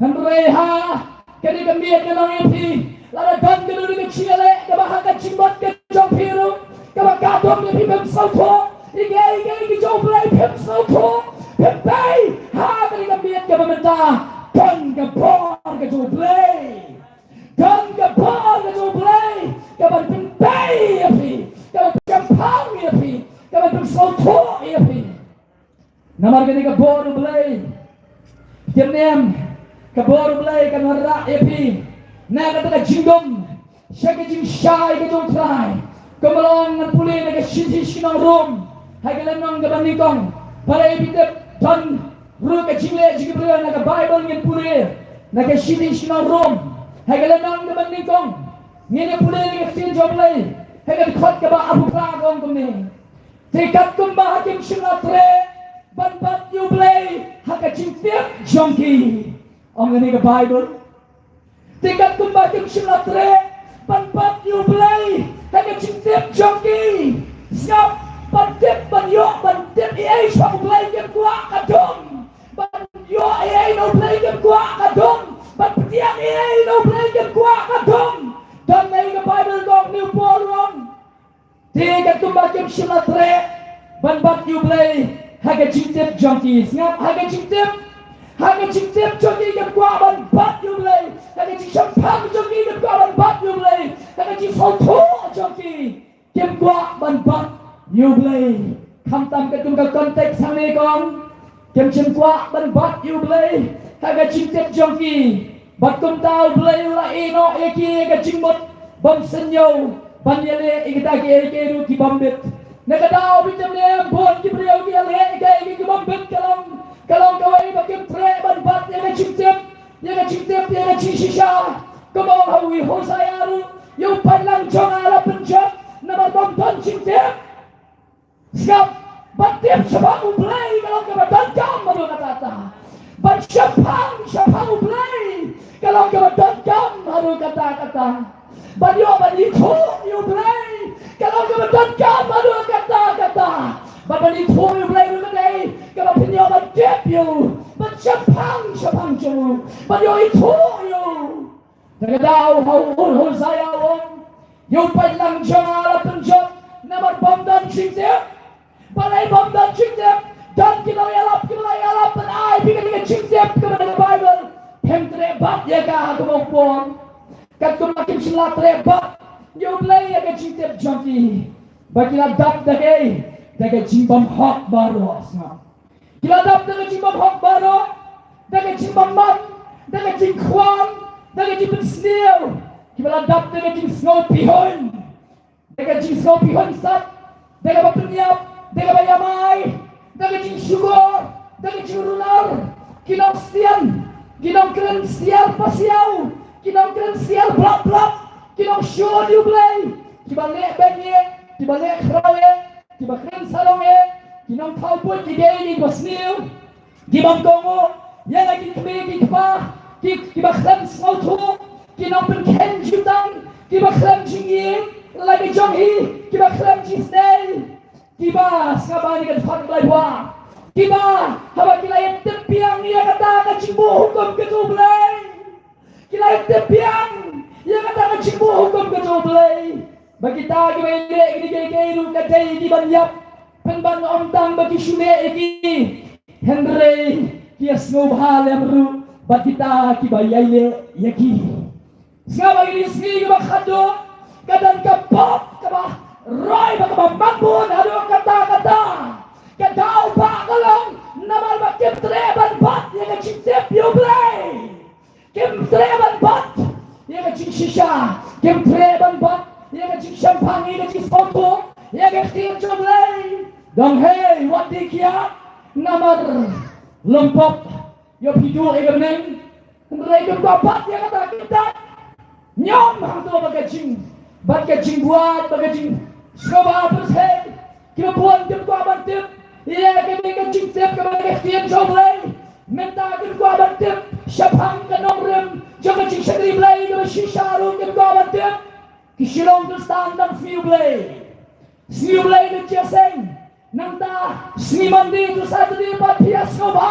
Hynrei ha kane ka miet nga ong ïa phi, lada don kano kano ka jingïaleh kaba ha ka jingmut ka jong phi ruh kaba kah dum ïa phi, phim sngewthuh ïa kiei kiei ki jong U Blei, phim sngewthuh, phim pei, ha kane ka miet kaba mynta, don ka bor ka jong U Blei. Don ka bor ka jong U Blei kaban pynpei ïa phi, kaban pynshemphang ïa phi, kaban pynsngewthuh ïa phi. Namar kane ka bor U Blei, tip ne em, ka bor U Blei kan wanrah ïa phi na kata ka jingdum sha ka jingshai ka jong U Trai. Kumba la ong, ngan pule na ka shithi sha ki nong Rom, ha ka lynnong kaba nyngkong, Balei phi tip? Don ruh ka jingleh jong ki briew na ka Baibl, ngin pule na ka shithi sha ki nong Rom, ha ka lynnong kaba nyngkong. Ngin ïa pule na ka ktien jong U Blei ha ka dkhot kaba arphew phra, ka ong kumne: Te katkum ba kim shym la treh ban bat ïa U Blei ha ka jingtip jong ki, ong kane ka Baibl. Te katkum ba kim shym la treh ban bat ïa U Blei ha ka jingtip jong ki. Sngap, ban tip, ban ïoh, ban tip ei ei shaphang U Blei kim kwah ka dum. Ban ïoh ei ei na U Blei kim kwah ka dum. Ban pdiang ei ei na U Blei kim kwah ka dum. Don ei ka Baibl ka ong, ne u Paul u ong. Te katkum ba kim shym la treh ban bat ïa U Blei ha ka jingtip jong ki. Sngap, ha ka jingtip, ha ka jingtip jong ki kim kwah ban bat ïa U Blei. Ha ka jingshemphang jong ki kim kwah ban bat ïa U Blei. Ha ka jingsngewthuh jong ki kim kwah ban bat ïa U Blei. Khamtam katkum ka context hangne ka ong, kim shym kwah ban bat ïa U Blei ha ka jingtip jong ki. Bad kumta U Blei u la ïehnoh ïa ki ïa ka jingmut bym sngewthuh ban ïaleh ïa kita kiei kiei ruh ki bym bit. Na ka daw, phi tip ne em, bun ki briew ki ïaleh ïa kiei kiei ki bym bit. Ka long, ka long kawei ba kim treh ban bat ïa ka jingtip, ïa ka jingtip, ïa ka jingshisha. Kumba ong ha u Hosea ruh, ïa u paidlang jong nga la pynjot namar bym don jingtip. Sngap, ban tip shaphang U Blei ka long kaba donkam haduh katta katta. Ban shemphang shaphang U Blei ka long kaba donkam haduh katta katta. Ban ïoh ban ithuh ïa U Blei ka long kaba donkam haduh katta katta. Ban, ban ithuh ïa U Blei ruh ka dei kaba phin ïoh ban tip ïa u, ban shemphang shaphang jong u, ban ïoh ithuh ïa u. Te ka daw ha u Hosea u ong, ïa u paidlang jong nga la pynjot namar bym don jingtip. Balei bym don jingtip? Don ki nongïalap kiba la ïalap ban ai ïa phi kane ka jingtip kaba na ka Baibl. Phim treh bat ïa ka, ha ka mawpor. Katkum ba kim shym la treh bat ïa U Blei ïa ka jingtip jong ki, ba ki la dap da kaei? Da ka jingbymhok baroh. Sngap. Ki la dap da ka jingbymhok baroh, da ka jingbymman, da ka jingkhwan, da ka jingpynsniew. Kiba la dap da ka jingsngewpihun, da ka jingsngewpihun sat, da kaba pynïap, da kaba ïamai, da ka jingshukor, da ka jingrunar. Ki nongsian, ki nongkren siar pasiaw, ki nongkren siar blap blap, ki nongshun ïa U Blei, kiba leh beiñ eh, kiba leh khraw eh, kiba kren sarong eh, ki nongthaw buit ïa kiei kiei kiba sniew, ki bym kohnguh ïa la ki kmie ki kpa, ki, kiba khlem sngewthuh, ki nongpynkheiñ jutang, kiba khlem jingim la ki jong hi, kiba khlem jingisynei, kiba, sngap ba ngi ka dkhot kaba lai phew, kiba, haba ki la ïa tip biang ïa kata ka jingbuh hukum ka jong U Blei. Ki la tip biang ïa kata ka jingbuh hukum ka jong U Blei. Ba kita kiba ïaleh ïa kine kiei kiei ruh ka dei ki ban ïap, pynban ym tang ba ki shu leh ïa ki, hynrei ki ïasngewbha lem ruh bad kita kiba ïaleh ïa ki. Sngap ba ïa kine ki sngi kiba khatduh, ka don ka pop kaba roi bad kaba manbun haduh katta katta. Ka daw ba ka long namar ba kim treh ban bat ïa ka jingtip ïa U Blei. Kim treh ban bat ïa ka jingshisha. Kim treh ban bat ïa ka jingshemphang, ïa ka jingsngewthuh ïa ka ktien jong U Blei. Dang hei, wat dei kiad namar lum pop ïa phi duh ïa ka bneng. Hynrei kim kwah bat ïa kata, kim treh. Ñiom hangto bad ka jing, bad ka jingbuaid, bad ka jingsngewbha pyrthei. Kiba bun kim kwah ban tip ïa kane ka jingtip kaba na ka ktien jong U Blei. Mynta kim kwah ban tip shaphang ka nongrim jong ka jingshakri Blei kaba shisha ruh kim kwah ban tip. Ki shu long Khristan tang sngi U Blei. Sngi U Blei ka jingïaseng. Nangta sngi Monday to Saturday pat phi ïasngewbha,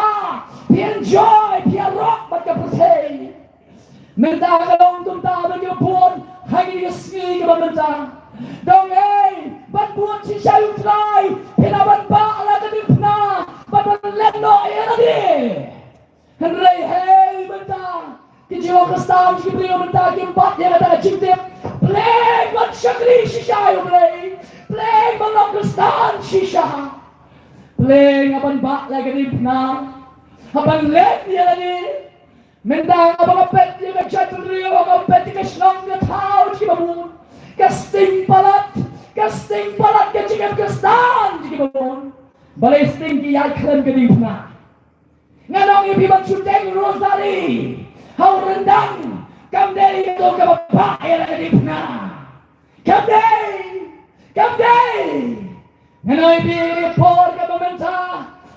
phi enjoy, phi ïarap bad ka pyrthei. Mynta ka long kumta bad kiba bun ha kine ki sngi kiba mynta. Dang ei, ban bud shisha ïa U Trai, phi lah ban bah la ka diengphna bad ban leh noh ïa lade. Hynrei hei mynta, ki jinglong Khristan jong ki briew mynta kim bat ïa kata ka jingtip. Pleng ban shakri shisha ïa U Blei. Pleng ban long Khristan shisha. Pleng ha ban bah la ka diengphna, ha ban leh ïa lade. Mynta haba nga peit ïa ka jaitbynriew, haba nga peit ïa ka shnong ka thaw jong kiba bun, ka sting palat, ka sting palat ka jingim Khristan jong kiba bun. Balei sting ki ïaid khlem ka diengphna? Ngan ong ïa phi, ban shu deng rosary ha u ryndang kam dei kato kaba pah ïa la ka diengphna. Kam dei, kam dei. Ngan ong ïa phi, ïa ka por kaba mynta,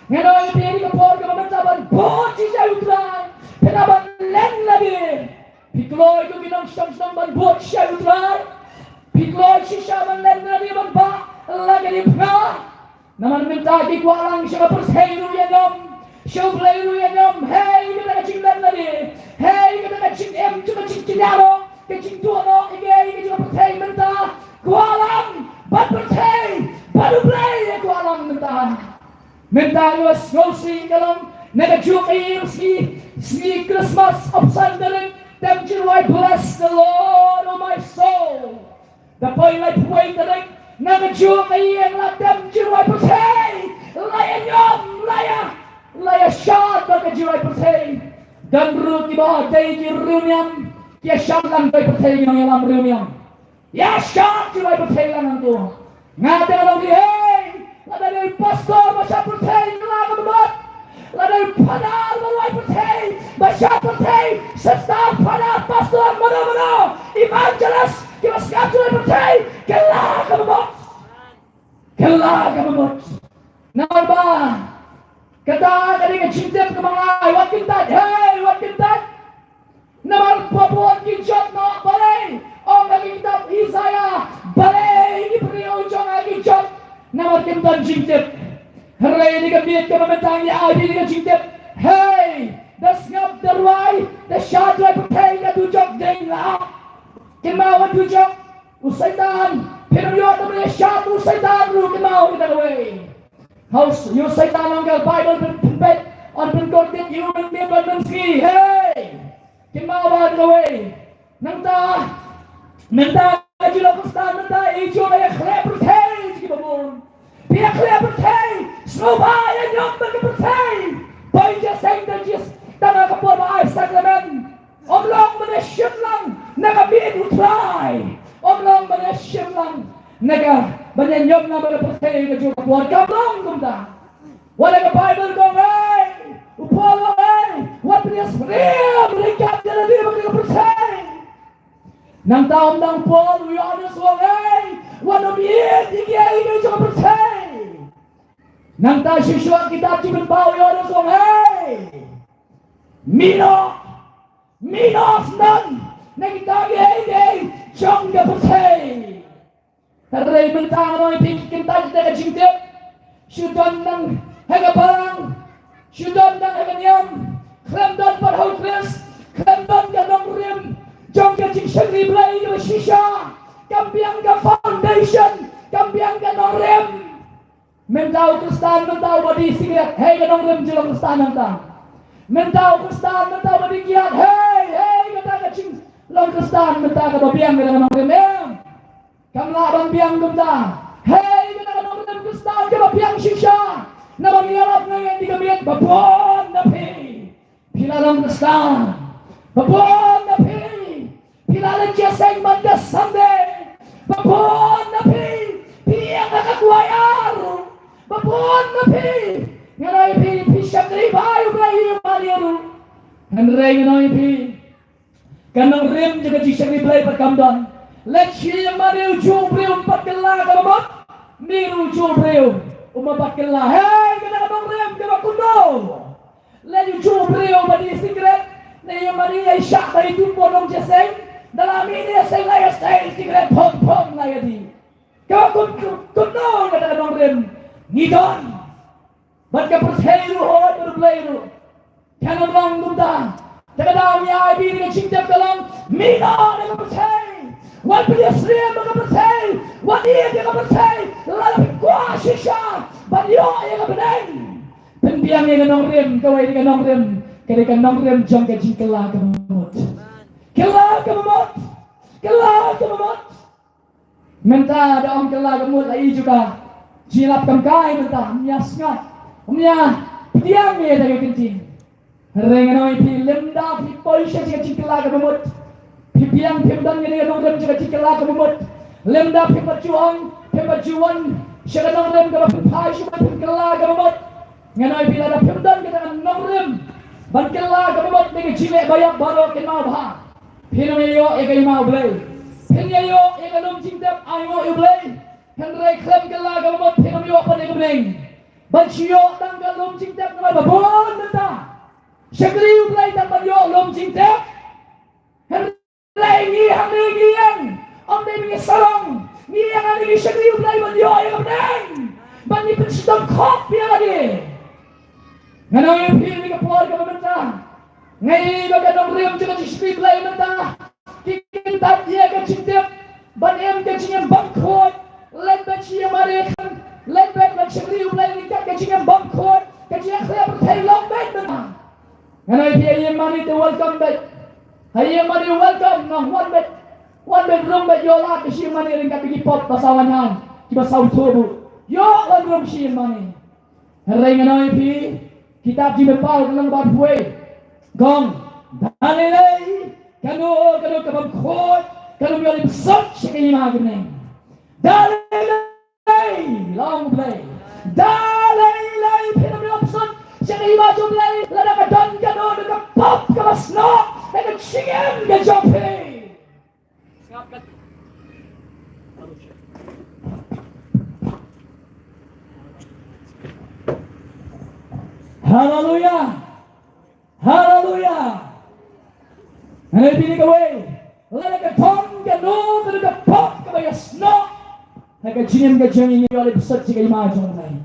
ngan ong ïa phi, ïa ka por kaba mynta ban bud shisha ïa u Trai. Phi nang ban len lade. Phi kloi kum ki nongshong shnong ban bud shisha ïa u Trai. Phi kloi shisha ban len lade ban bah la ka diengphna. Namar mynta ki kwah lang sha ka pyrthei ruh ïa ngam, sha U Blei ruh ïa ngam. Hei, kata ka jinglen lade, hei, kata ka jingim jong ka jingkynnoh, ka jingduh noh ïa ka, ïa ka jong ka pyrthei mynta. Kwah lang bad pyrthei bad U Blei, ïa kwah lang mynta. Mynta ka sngi ka long na ka juk ïa ka sngi, sngi Christmas of Sunday. Tem jingduwai, bless the Lord, oh my soul. Da poi laiphew wei tarik, na ka juk ka ïing la dem jingduwai pyrthei, la ïa ñiom, la ïa, la ïa shad bad ka jingduwai pyrthei. Don ruh kiba dei ki riewniam, ki ïa shad lang duwai pyrthei, ki nongïalam riewniam. Ïa shad jingduwai pyrthei lang nangto. Nga te nga ong ïa phi, hei, lada dei pastor ba shad pyrthei, kylla kaba mut. Lada dei phadar ba duwai pyrthei ba shad pyrthei, sister, phadar, pastor, mano mano, evangelist, kiba sngap jingduwai pyrthei, kylla kaba mut. Kylla kaba mut. Namar ba kata ka dei ka jingtip kaba nga ai, wat kyntait, hei, wat kyntait. Namar ba bun ki jot noh, balei? Ong ka kitab Isaiah, balei ki briew jong nga ki jot? Namar kim don jingtip. Hynrei kane ka miet kaba mynta ngi ai ïa ka jingtip. Hei, da sngap da rwai, da shad duwai pyrthei, da dujok dei la. Kynmaw, dujok, u Soitan, phin ym ïoh ban ïa shad u Soitan ruh, kynmaw kata kawei. Hau, ïa u Soitan, ong ka Baibl, phin, phin peit, yn pynkoit ïa u mynmiet bad mynsngi. Hei! Kynmaw ba kawei. Nangta, nangta ka jinglong Khristan, nangta i ju ïa khleh pyrthei jong kiba bun. Phi ïa khleh pyrthei, sngewbha ïa ñiom bad ka pyrthei. Poi jingïaseng, da jingïaseng, tang ha ka por ba ai sakramen. Ym long ban ïa shim lang na ka miet u Trai. Ym long ban ïa shim lang na ka, ban ïa ñiom lang bad ka pyrthei ka jong ka por, kam long kumta. Wat la ka Baibl ka ong ei, u Paul u ong ei, wat pynïasyriem ryngkat ïa lade bad ka pyrthei. Nangta ym tang Paul, u Ïoannis u ong ei, wat nym ïeit ïa kiei kiei jong ka pyrthei. Nangta shuh shuh kitab Jingpynpaw u Ïoannis u ong ei, mih noh, mih noh syndon na kita kiei kiei jong ka pyrthei. Hynrei mynta nga ong ïa phi, kyntait ïa ka jingtip. Shu don nang ha ka balang, shu don nang ha ka niam, khlem don pat ha u Khrist, khlem don ka nongrim jong ka jingshakri Blei kaba shisha. Kam biang ka foundation, kam biang ka nongrim. Mynta u Khristan mynta uba die sikret, hei ka nongrim jong u Khristan mynta. Mynta u Khristan mynta uba die kiad, hei, hei, kata ka jinglong Khristan mynta kaba biang kata ka nongrim, em. Kam lah ban biang kumta. Hei, kata ka nongrim Khristan kaba biang shisha. Naba ngi ïarap, ngi ïeng da ka miet, ba bun na phi, phi la long Khristan. Ba bun na phi, phi la leit ïaseng man ka Sunday. Ba bun na phi, phi ïeng ha ka choir. Ba bun na phi, nga ong ïa phi, phi shakri bha ïa U Blei, ïa U Blei ruh. Hynrei nga ong ïa phi, ka nongrim jong ka jingshakri Blei pat kam don. Leit sha ïing mane, ujuh u briew um pat kylla kaba mut. Mih ruh, ujuh u briew um pat kylla. Hei, kata ka nongrim kaba kumno? Leit ujuh u briew ba die sikret na ïing mane, ïa shah ba ïa tu pynlong ïaseng. Da la mih na ïaseng la ïaseng sikret, phom phom la ïa die. Kaba kum, kum, kumno kata ka nongrim ngi don? Bad ka pyrthei ruh, hooid, bad U Blei ruh. Kan ym long kumta. Te ka daw ngi ai ïa phi ka jingtip ka long, mih noh na ka pyrthei. Wat pynïasyriem ïa ka pyrthei. Wat ïeit ïa ka pyrthei. Lada phi kwah shisha ban ïoh ïa ka bneng, pynbiang ïa ka nongrim, kawei ka nongrim, ka dei ka nongrim jong ka jingkylla kaba mut. Kylla kaba mut. Kylla kaba mut. Mynta da ong kylla kaba mut, la i jong ka jingïalap kam kai mynta, ym ïa sngap, ym ïa pdiang ïa kata ka ktien. Hynrei ngan ong ïa phi, lymda phi poi sha ka jingkylla kaba mut, phi biang, phim don ïa ka nongrim jong ka jingkylla kaba mut. Lymda phim pat ju ong, phim pat ju wan, sha ka nongrim kaba phin phai sha U Blei, phin kylla kaba mut. Nga ong ïa phi, lada phim don kata ka nongrim ban kylla kaba mut na ka jingleh ba ïap baroh, kynmaw bha, phin ym ïoh ïa ka hima U Blei. Phin ïoh ïa ka lum jingtep ainguh ïa U Blei, hynrei khlem kylla kaba mut phin ym ïoh pat ïa ka bneng. Ban shu ïoh tang ka lum jingtep namar ba bun mynta shakri U Blei tang ban ïoh lum jingtep. Hynrei ngi hangne ngi ïeng, ym dei ba ngi sarong, ngi ïeng hangne ngi shakri U Blei ban ïoh ïa ka bneng, ban ngi pynshitom khop ïa lade. Nga ong ïa phi, ha kane ka por kaba mynta, nga i ba ka nongrim jong ka jingshakri Blei mynta ki kyntait ïa ka jingtip ban im ka jingim bymkhuid. Leit beit sha ïingmane, leit beit ban shakri U Blei ryngkat ka jingim bymkhuid, ka jingïakhleh pyrthei long beit mynta. Nga ong ïa phi, ha ïingmane te welcome beit. Ha ïingmane welcome, nga wan beit, wan beit rung beit, ïoh lad beit sha ïingmane ryngkat bad ki pop ba saw hynhaiñ, kiba saw thuh buh. Ïoh wan rung sha ïingmane. Hynrei nga ong ïa phi, kitab Jingpynpaw ka lynnong ba arphew wei ka ong, da lei lei kano kano ka bymkhuid kan ym ïoh lipsut sha ka hima ka bneng. Da lei lei, la ong U Blei, da lei lei phin ym ïoh lipsut sha ka hima jong U Blei lada ka don kano kano ka pop kaba snoh ha ka jingim ka jong phi. Haleluya. Haleluya. Nga ong ïa phi kawei, lada ka don kano kano ka pop kaba ïasnoh ha ka jingim ka jong ngi, ym ïoh lipsut sha ka hima jong U Blei.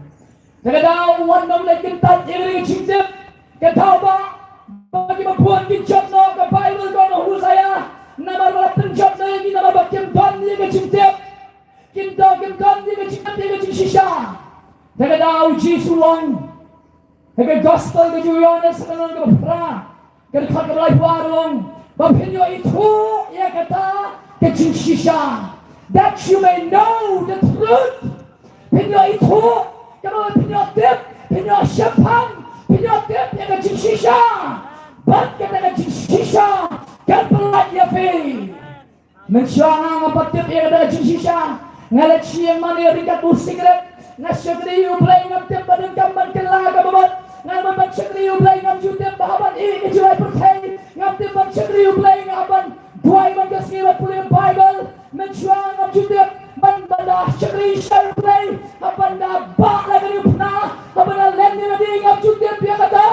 Te ka daw wat nym leit kyntait ïa ka jingtip. Ka daw ba, ba kiba bun kin jot noh, ka Baibl ka ong ha u Hosea, namar ba la pynjot noh ïa ki namar ba kim don ïa ka jingtip. Kim don, kim don ïa ka jingtip, ïa ka jingshisha. Te ka daw u Jisu u ong ha ka gospel ka jong u Ïohannes, ka lynnong kaba phra, ka dkhot kaba laiphew ar, u ong ba phin ïoh ithuh ïa kata ka jingshisha. That you may know the truth. Phin ïoh ithuh, kaba phin ïoh tip, phin ïoh shemphang, phin ïoh tip ïa ka jingshisha. Bad kata ka jingshisha kan pyllait ïa phi. Mynshuwa nga ngam pat tip ïa kata ka jingshisha. Nga leit sha ïingmane ryngkat u sikret. Nga shakri U Blei, ngam tip ba donkam ban kylla kaba mut. Nga mut ban shakri U Blei, ngam ju tip ba hap ban ïeh ïa ka jinglait pyrthei. Ngam tip ban shakri U Blei, nga hap ban duwai man ka sngi, ban pule Baibl. Mynshuwa ngam ju tip ban, ban da shakri sha U Blei, hap ban da bah la ka dewphna, hap ban da len ïa lade, ngam ju tip ïa kata.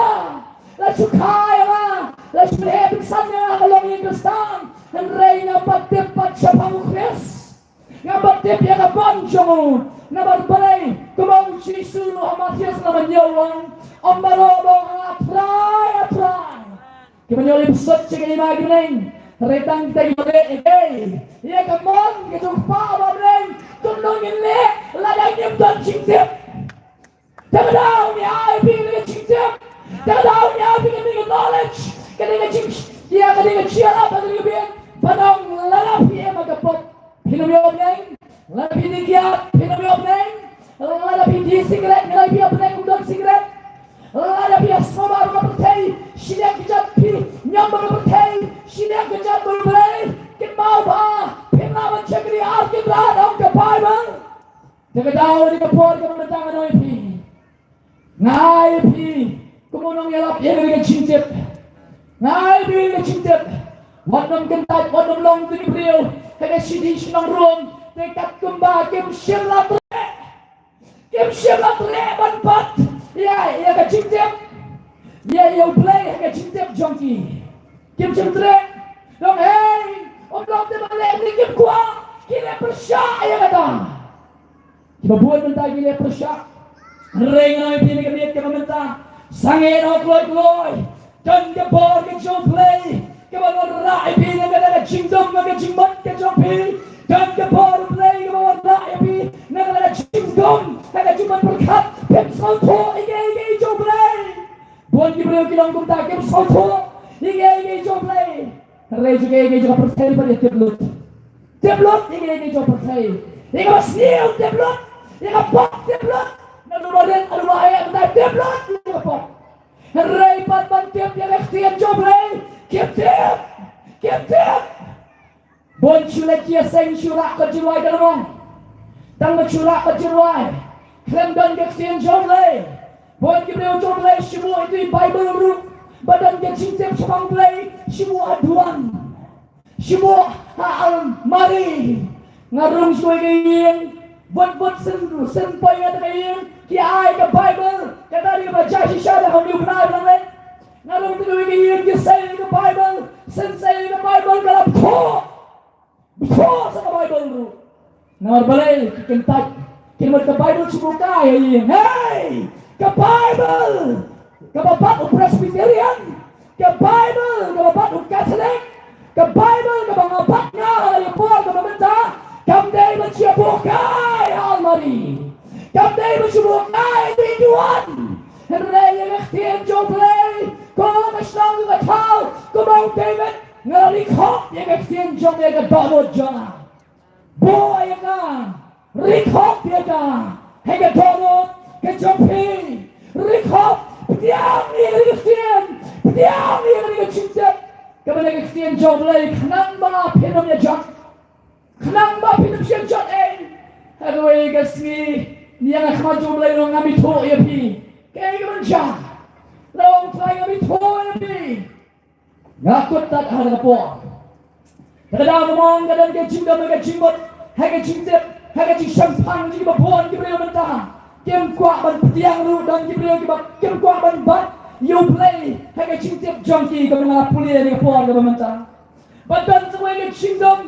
La shu kha ïa nga, la shu heh pynsan ïa nga ka longïing Khristan. Hynrei ngam pat tip pat shaphang U Khrist. Ngam pat tip ïa ka bor jong u. Namar balei, kumba u Jisu u ong ha Mathaios lynnong hynñiew, u ong, ym baroh ba ong, A Trai, A Trai, kiban ïoh lipsut sha ka hima ka bneng. Hynrei tang kita kiba leh ïa ka, ïa ka mon ka jong u Kpa uba ha bneng. Kumno ngin leh lada ngim don jingtip? Te ka daw ngi ai ïa phi kane ka jingtip. Te ka daw ngi ai ïa phi kane ka knowledge, kane ka jing, ïa kane ka jingïarap ha kane ka bneng. Ban ong lada phi im ha ka pop, phin ym ïoh bneng. Lada phi dih kiad, phin ym ïoh bneng. Lada phi dih sikret, ngi la ïa phi ha bneng kum don sikret. Lada phi ïasngewbha bad ka pyrthei, shiliang kjat, phi niam bad ka pyrthei, shiliang kjat bad U Blei. Kynmaw ba phim lah ban shakri ar kynrad, ong ka Baibl. Te ka daw ha kane ka por kaba mynta nga ong ïa phi, nga ai ïa phi, kum u nongïalap, ïa kane ka jingtip. Nga ai ïa phi ka jingtip. Wat nym kyntait, wat nym long kum ki briew ha ka city shnong Rom, te katkum ba kim shym la treh, kim shym la treh ban bat ïa, ïa ka jingtip, ïa, ïa U Blei ha ka jingtip jong ki. Kim shym treh. Ong, hei, ym long te ban leh, kim kwah, ki leh pyrshah ïa kata. Kiba bun mynta ki leh pyrshah. Hynrei nga ong ïa phi ha kane ka miet kaba mynta, sangeh noh kloi kloi. Don ka bor ka jong U Blei kaba wanrah ïa phi na ka jingdum, na ka jingmut ka jong phi. Don ka bor U Blei kaba wanrah ïa phi na ka jingdum, na ka jingmut pyrkhat. Phim sngewthuh ïa kiei kiei jong U Blei. Bun ki briew ki long kumta, kim sngewthuh ïa kiei kiei jong U Blei. Hynrei jong kiei kiei jong ka pyrthei pat ïa tip lut. Tip lut ïa kiei kiei jong ka pyrthei. Ïa kaba sniew tip lut, ïa ka pop tip lut. Naduh ba rit haduh ba heh mynta tip lut ïa ka pop. Hynrei pat ban tip ïa ka ktien jong U Blei, kim tip, kim tip. Bun shu leit ïaseng shu rah kot shu rwai ka long. Tang ba shu lah ka jingrwai, khlem don ka ktien jong U Blei. Bun ki briew jong U Blei shu buh ïa ka Baibl ruh, ba don ka jingtip shaphang U Blei shu buh ha duwan, shu buh ha almari. Nga rung shuwa ïa ka ïing, bud bud sien sien poi ïa ka ïing, ki ai ka Baibl, kata dei kaba jia shisha da ha u bnai ba la leit. Nga rung shuwa ïa ka ïing, ki sei ïa ka Baibl, sien sei ïa ka Baibl, ka la phuh. Phuh sa ka Baibl ruh. Namar balei ki kyntait, ki mut ka Baibl shu buh kai ha ïing. Hei, ka Baibl kaba bat u Presbyterian, ka Baibl kaba bat u Katholik, ka Baibl kaba nga bat nga ha la ïa por kaba mynta, kam dei ban shu buh kai ha almari, kam dei ban shu buh kai ha duwan. Hynrei ïa ka ktien jong U Blei, ko ka shnong ka thaw, ko ba u David, nga la ri khop ïa ka ktien jong me ha ka dohnud jong nga. Buh ïa ka, ri khop ïa ka ha ka dohnud ka jong phi. Ri khop, pdiang ïa ka ktien, pdiang ïa ka jingtip. Kaba na ka ktien jong U Blei, khnang ba phin ym ïa jot, khnang ba phin ym shah jot ei. Ha kawei ka sngi, ïa nga khmat jong U Blei, nga muthuh ïa phi. Kaei kaban jia? Long Trai, nga muthuh ïa phi. Nga kut tat ha ka por. Ka daw ka mong ka don ka jingdom ha ka jingmut, ha ka jingtip, ha ka jingshemphang jong kiba bun ki briew mynta. Kim kwah ban pdiang ruh, don ki briew kiba kim kwah ban bat ïa U Blei ha ka jingtip jong ki, kaba nga la pule ha ka por kaba mynta. Ba don sa kawei ka jingdom,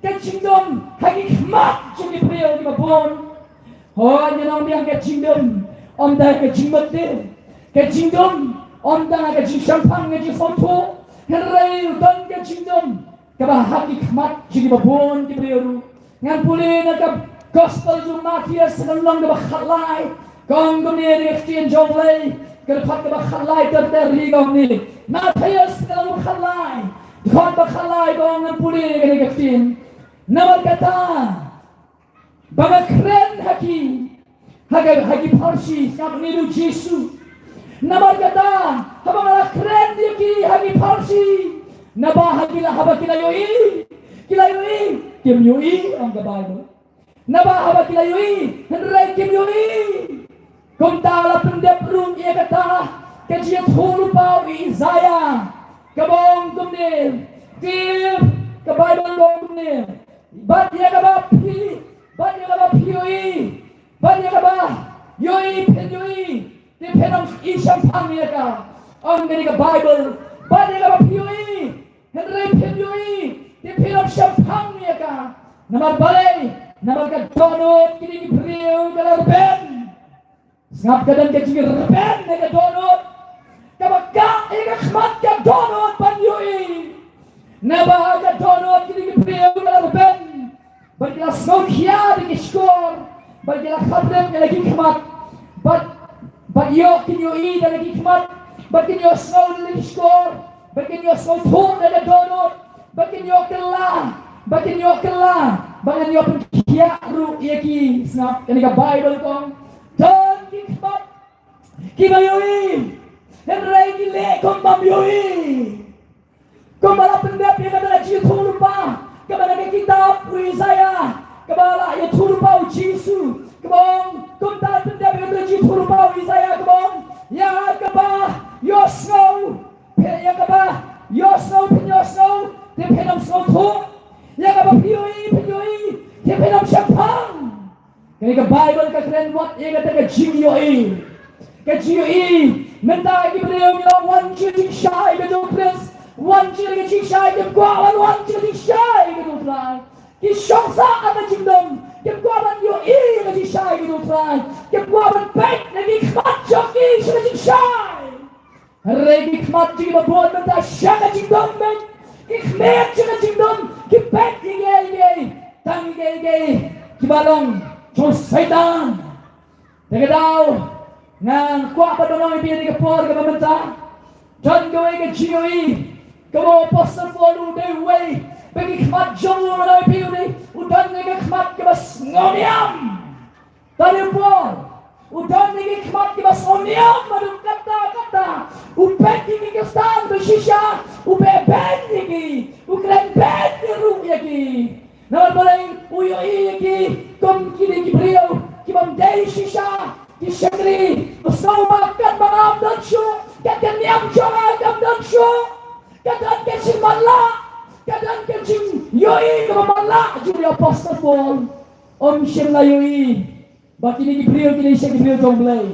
ka jingdom ha ki khmat jong ki briew kiba bun. Hooid, ngi ong biang ka jingdom ym tang ka jingmut de. Ka jingdom ym tang ka jingshemphang, ka jingsngewthuh. Hynrei don ka jingdom kaba ha ki khmat jong kiba bun ki briew ruh. Ngan pule na ka Gospel jong u Mathaios, ka lynnong kaba khatlai. Ka ong kumne na ka ktien jong U Blei, ka dkhot kaba khatlai, ter ter hi ka ong kumne. Mathaios ka lynnong kaba khatlai, dkhot ba khatlai ka ong, ngan pule na ka ktien. Namar kata, ba nga kren ha ki, ha ka, ha ki pharshi, sngap, une u Jisu. Namar kata, haba nga la kren ïa ki ha ki pharshi, naba ha ki la, haba ki la ïohi, ki la ïohi, kim ïohi, ong ka Baibl. Naba haba ki la ïohi, hynrei kim ïohi. Kumta la pyndep ruh ïa kata ka jingïathuhlypa u Isaïah, kaba ong kumne, te ka Baibl ka ong kumne, bad ïa kaba phi, bad ïa kaba phi ïohi, bad ïa kaba ïohi phin ïohi, te phin ym shemphang ïa ka. Ong kane ka Baibl, bad ïa kaba phi ïohi, hynrei phim ïohi, te phin ym shemphang ïa ka. Namar balei? Namar ka dohnud kine ki briew ka la rben. Sngap, ka don ka jingrben ha ka dohnud, kaba kah ïa ka khmat ka dohnud ban ïohi. Naba ha ka dohnud kine ki briew ka la rben, bad ki la sngewkhia da ki shkor, bad ki la khatrep ïa la ki khmat, bad, bad ïoh kin ïohi da la ki khmat, bad kin ïohsngew da la ki shkor, bad kin ïohsngewthuh da la ka dohnud, bad kin ïoh kylla, bad kin ïoh kylla, bad ngan ïoh pynkhiah ruh ïa ki. Sngap, kane ka Baibl ka ong, don ki khmat kiba ïohi, hynrei ki leh kum bym ïohi. Kumba la pyndep ïa kata ka jingïathuhlypa kaba na ka kitab u Isaïah, kaba la ïathuhlypa u Jisu, kaba ong, kumta la pyndep ïa kata ka jingïathuhlypa u Isaïah, kaba ong, ïa kaba ïohsngew, phi, ïa kaba ïohsngew phin ïohsngew, te phin ym sngewthuh, ïa kaba phi ïohi phin ïohi, te phin ym shemphang. Kane ka Baibl ka kren wat ïa kata ka jingïohi. Ka jingïohi. Mynta ki briew ngi la wan sha ka jingshai ka jong u Khrist, wan sha ka jingshai, kim kwah ban wan sha ka jingshai ka jong u Trai. Ki shong sah ha ka jingdum, kim kwah ban ïohi ka jingshai ka jong u Trai. Kim kwah ban peit na ki khmat jong ki sha ka jingshai. Hynrei ki khmat jong kiba bun mynta sha ka jingdum beit. Ki khmat sha ka jingdum, ki peit ïa kiei kiei, tang ïa kiei kiei kiba long jong u Soitan. Te ka daw nga kwah ban ong ïa phi ha kane ka por kaba mynta, don kawei ka jingïohi kaba u Apostol Paul u dei uwei, ba ki khmat jong u, nga ong ïa phi, u dei, u don kawei ka khmat kaba sngewniam. Tang ïa u Paul, u don ïa ki khmat kiba sngewniam, bad u kata kata u peit ïa ki Khristan ba shisha, u beh beiñ ïa ki, u kren beiñ ruh ïa ki. Namar balei? U ïohi ïa ki kum kine ki Ïohi kaba matlah jong u Apostol Paul. Ym shym la ïohi ba kine ki briew kine sha ki briew jong U Blei.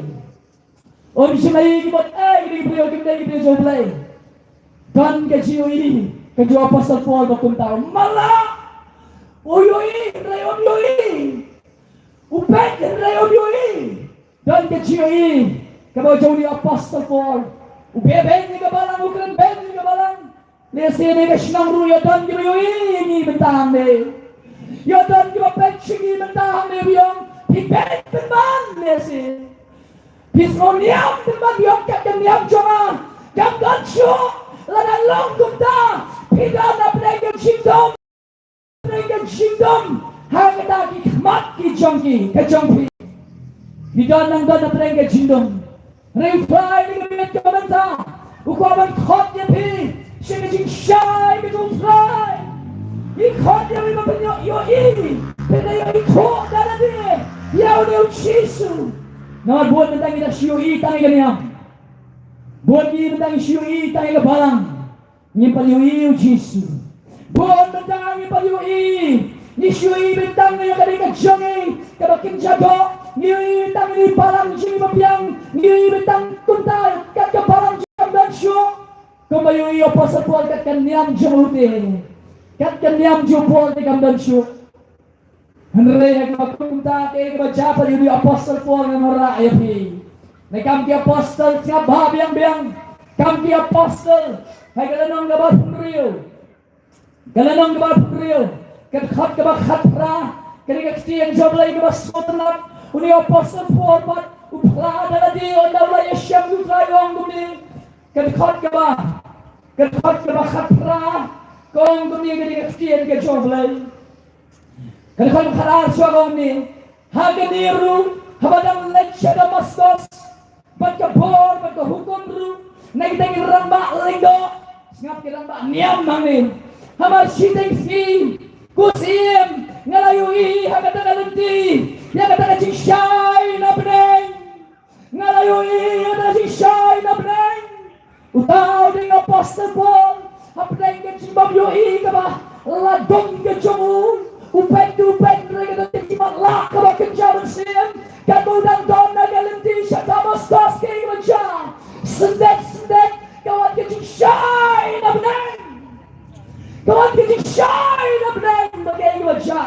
Ym shym la ïohi ki mut eh kine ki briew kim dei ki briew jong U Blei. Don ka jingïohi ka jong u Apostol Paul ba kumta. Matlah. U ïohi hynrei um ïohi. U peit hynrei um ïohi. Don ka jingïohi kaba jong u Apostol Paul. U beh beiñ ïa ka balang, u kren beiñ ïa ka balang. Lehse ne ka shnong ruh ïa don kiba ïohi ïa ngi mynta hangne. Ïa don kiba peit sha ngi mynta hangne, biang. Phi beiñ pynban lehse. Phi sngewniam pynban, biang, kat ka niam jong nga kam don shuh. Lada long kumta, phi don hapdeng ka jingdom. Hapdeng ka jingdom ha kata ki khmat ki jong ki, ka jong phi. Phi don nang don hapdeng ka jingdom. Hynrei u Trai ha kane ka miet kaba mynta u kwah ban khot ïa phi sha ka jingshai ka jong u Trai. Ngi khot ïa phi ba phin ïoh ïohi, phin ïohi thoh da lade ïa une u Jisu. Namar bun mynta ngi da shu ïohi tang ïa ka niam. Bun ngi mynta ngi shu ïohi tang ïa ka balang. Ngim pat ïohi ïa u Jisu. Bun mynta ngim pat ïohi. Ngi shu ïohi beit tang ïa ka dei ka jong ngi kaba kynja doh. Ngi ïohi beit tang ïa ka balang jong ngi ba biang. Ngi ïohi beit tang kumta kat ka balang jong ngi kam don shuh. Kumba ïohi u Apostol Paul kat ka niam jong u te. Kat ka niam jong u Paul te kam don shuh. Hynrei ha kaba kumta, kaei kaba jia pat ïa u Apostol Paul, ngan wanrah ïa phi. Na Kam ki Apostol, sngap bha biang biang. Kam ki Apostol, ha ka lynnong kaba hynriew. Ka lynnong kaba hynriew, ka dkhot kaba khatphra. Ka dei ka ktien jong U Blei kaba sngewtynnat. Une u Apostol Paul pat u phla da lade, ynda u la ïashem ïa u Trai, u ong kumne. Ka dkhot kaba, ka dkhot kaba khatphra, ka ong kumne, ka dei ka ktien ka jong U Blei. Ka dkhot kaba khatar shuwa ka ong kumne, ha kane ruh, haba dang leit sha Damaskos, bad ka bor bad ka hukum ruh na kita ki rangbah lyngdoh. Sngap, ki rangbah niam hangne. Hamar shiteng sngi, ko Syiem, nga la ïohi ha kata ka lynti ïa kata ka jingshai na bneng. Nga la ïohi ïa kata ka jingshai na bneng. Uta u dei u Apostol Paul. Hapdeng ka jingbym ïohi kaba la don ka jong u, u peit, u peit, hynrei ka don ka jingmatlah kaba kynja mynsiem. Katba u dang don ha ka lynti sha Damaskos, kaei kaba jia? Syndet syndet ka wan ka jingshai na bneng. Ka wan ka jingshai na bneng, bad kaei kaba jia?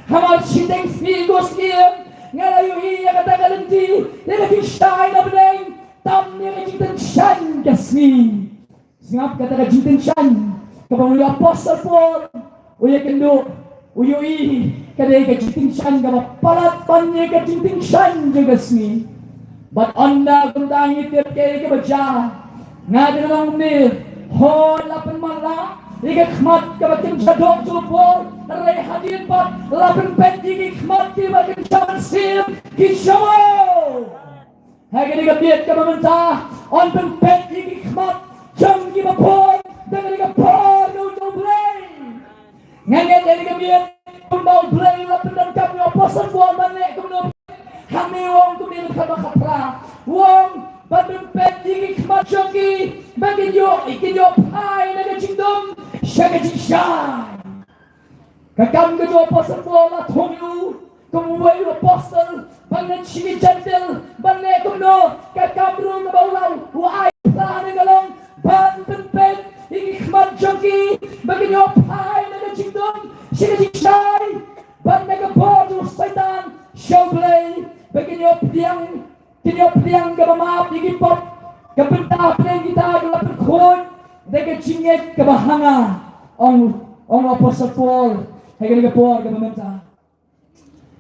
Hamar shiteng sngi, ko Syiem, nga la ïohi ïa kata ka lynti, ïa ka jingshai na bneng, tam ïa ka jingtyngshaiñ ka sngi. Sngap, kata ka jingtyngshaiñ kaba u Apostol Paul u ïakynduh, u ïohi, ka dei ka jingtyngshaiñ kaba palat ban ïa ka jingtyngshaiñ jong ka sngi. Bad ynda kumta ngi tip kaei kaba jia. Nga dang ong kumne, hooid, la pynmatlah ïa ka khmat kaba kynja doh jong u Paul, hynrei hadien pat la pynpeit ïa ki khmat kiba kynja mynsiem ki jong u. Ha kane ka miet kaba mynta, yn pynpeit ïa ki khmat jong kiba bun da kane ka bor jong U Blei. Nga ngeit ha kane ka miet, kumba U Blei u la pyndonkam ïa u Apostol Paul ban leh kumno. Hangne u ong kumne ha ka dkhot kaba khatphra, u ong ban pynpeit ïa ki khmat jong ki ba kin ïoh, kin ïoh phai na ka jingdum sha ka jingshai. Ka kam ka jong u Apostol Paul la thung ïa u kum uwei u apostol ban leit sha ki Jentil ban leh kumno. Ka kam ruh kaba u la, u ai phla ne ka long ban pynpeit ïa ki khmat jong ki ba kin ïoh phai na ka jingdum sha ka jingshai, ban da ka bor jong u Soitan sha U Blei ba kin ïoh pdiang, kin ïoh pdiang kaba map ïa ki pop, ka bynta pdeng kita ka la pynkhuid da ka jingngeit kaba ha nga, ong, ong u Apostol Paul ha kane ka por kaba mynta.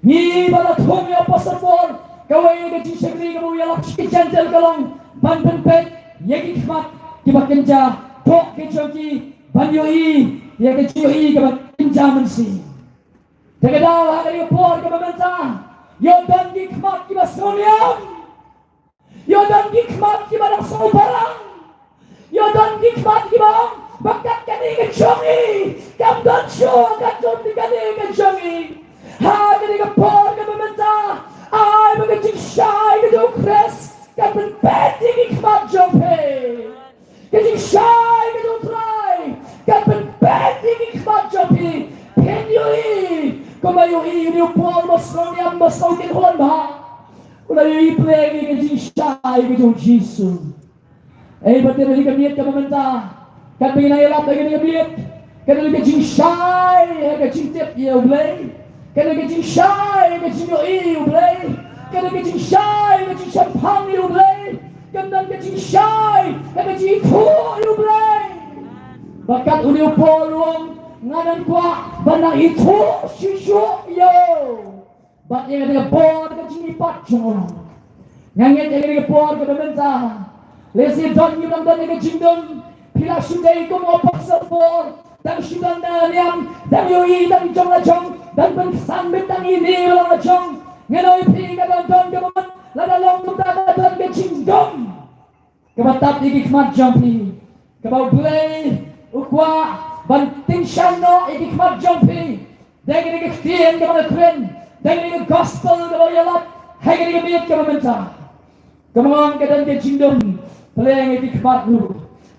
Ngi ba la thung ïa u Apostol Paul, kawei ka jingshakri kaba u ïalap sha ki Jentil ka long ban pynpeit ïa ki khmat kiba kynja doh ki jong ki ban ïohi ïa ka jingïohi kaba kynja mynsiem. Te ka daw ha kane ka por kaba mynta, ïoh don ki khmat kiba sngewniam. Ïoh don ki khmat kiba dang sngewbha. Ïoh don ki khmat kiba ong ba kat kane ka jong ngi, kam don shuh kat kum kane ka jong ngi. Ha kane ka por kaba mynta, ai ba ka jingshai ka jong u Khrist kan pynpeit ïa ki khmat jong phi. Ka jingshai ka jong u Trai kan pynpeit ïa ki khmat jong phi. Kumba ïohi ïa u Paul ba sngewniam ba sngewkynhun bha, u la ïohi pyrshah ïa ka jingshai ka jong u Jisu. Ei, ba tip ïa ka miet kaba mynta, katba ngi nang ïalap ïa ka miet, ka don ka jingshai ha ka jingtip ïa U Blei, ka don ka jingshai ha ka jingïohi ïa U Blei, ka don ka jingshai ha ka jingshemphang ïa U Blei, ka don ka jingshai ha ka jingithuh ïa U Blei. Ba kat une u Paul u ong, nga nang kwah ban nang ithuh shuh shuh ïa u. Bad ïa kane ka por ka jingmihpat jong u. Nga ngeit ïa kane ka por kaba mynta, lehse don ngi ba dang don ïa ka jingdum, phi la shu dei kum u Apostol Paul, dang shu don da niam, dang ïohi, dang jong la jong, dang pynksan beit tang ine la jong. Nga ong ïa phi, ka dang don kaba mut, lada long kumta ka don ka jingdum kaba tap ïa ki khmat jong phi, kaba U Blei u kwah ban tyngshaiñ noh ïa ki khmat jong phi da kane ka ktien kaba nga kren, da kane ka gospel kaba ïalap ha kane ka miet kaba mynta. Kaba nga ong ka don ka jingdum pyrshah ïa ki khmat ruh.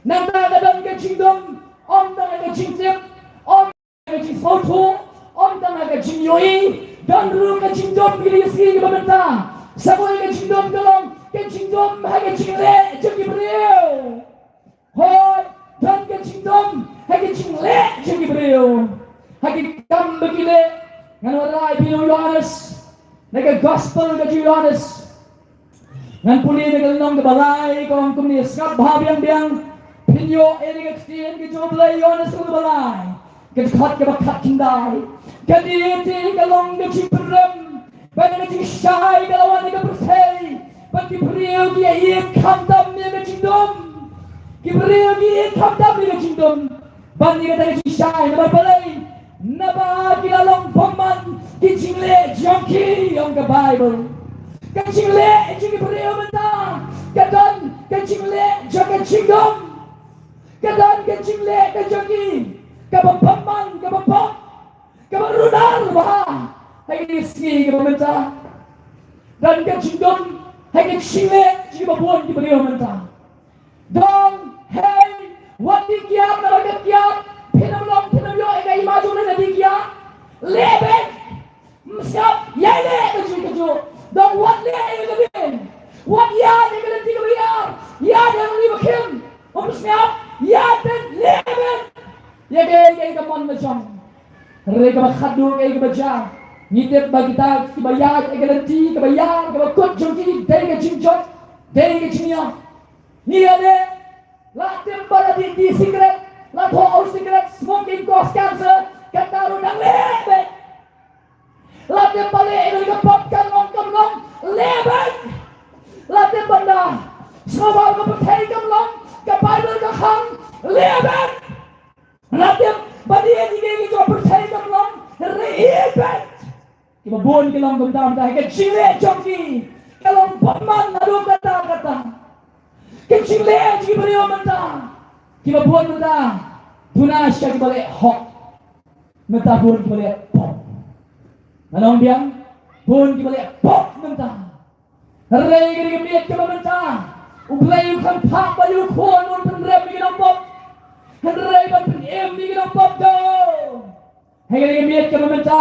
Nangta ka don ka jingdum ym tang ha ka jingtip, ym ka jingsngewthuh, ym tang ha ka jingïohi, don ruh ka jingdum ha kine ki sngi kiba mynta. Sa kawei ka jingdum ka long ka jingdum ha ka jingleh jong ki briew. Hooid, don ka jingdum ha ka jingleh jong ki briew, ha ki kam ba ki leh. Ngan wanrah ïa phi na u Ïohannes, na ka gospel ka jong u Ïohannes. Ngan pule na ka lynnong kaba lai, ka ong kumne, sngap bha biang biang, phin ïoh ïa kane ka ktien ka jong U Blei, Ïohannes lynnong kaba lai, ka dkhot kaba khatkhyndai. Kane te ka long ka jingpynrem, ba ka jingshai ka la wan ha ka pyrthei, ba ki briew ki ïaieit khamtam ïa ka jingdum. Ki briew ki ïaieit khamtam ïa ka jingdum. Ban ïa kata ka jingshai, namar balei? Naba ki la long bymman ki jingleh jong ki, ong ka Baibl. Ka jingleh jong ki briew mynta ka don ka jingleh jong ka jingdum. Ka don ka jingleh ka jong ki kaba bymman, kaba pop, kaba runar bha ha kine ki sngi kiba mynta. Don ka jingdum ha ka jingleh jong kiba bun ki briew mynta. Dong, hei, wat dih kiad, namar ka kiad phin ym long, phin ym ïoh ïa ka hima jong U Blei, na dih kiad. Leh beit. Ym sngap, ïai leh kajuh kajuh. Dong, wat leh ïa ka lynti, wat ïaid ïa ka lynti kaba ïar, ïaid ïa ka lynti ba khim. Ym sngap, ïaid beit, leh beit ïa kaei kaei ka mon la jong. Hynrei kaba khadduh kaei kaba jia, ngi tip ba kita kiba ïaid ïa ka lynti kaba ïar, kaba kut jong ki, dei ka jingjot, dei ka jingïap. Ngi ïa leh, la tip ba la dih, dih sikret, la thoh, oh, sikret, smoking cause cancer, kata ruh dang leh beit. La tip ba leh ïa ka pop kan long kam long, leh beit. La tip ba da sngewbha ka pyrthei kam long, ka Baibl ka khang, leh beit. La tip ba dei ïa kine ki jong ka pyrthei kam long, leh beit. Kiba bun ki long kumta mynta, ka jingleh jong ki ka long bymman naduh katta katta. Ka jingleh jong ki briew mynta, kiba bun mynta, duna sha kiba leh hok. Mynta bun kiba leh pop. Ngan ong biang, bun kiba leh pop mynta. Hynrei kane ka miet kaba mynta, U Blei u kham phah ba ïa u Khun un pynrem ïa ki nongpop. Hynrei ban pynim ïa ki nongpop, dong. Ha kane ka miet kaba mynta,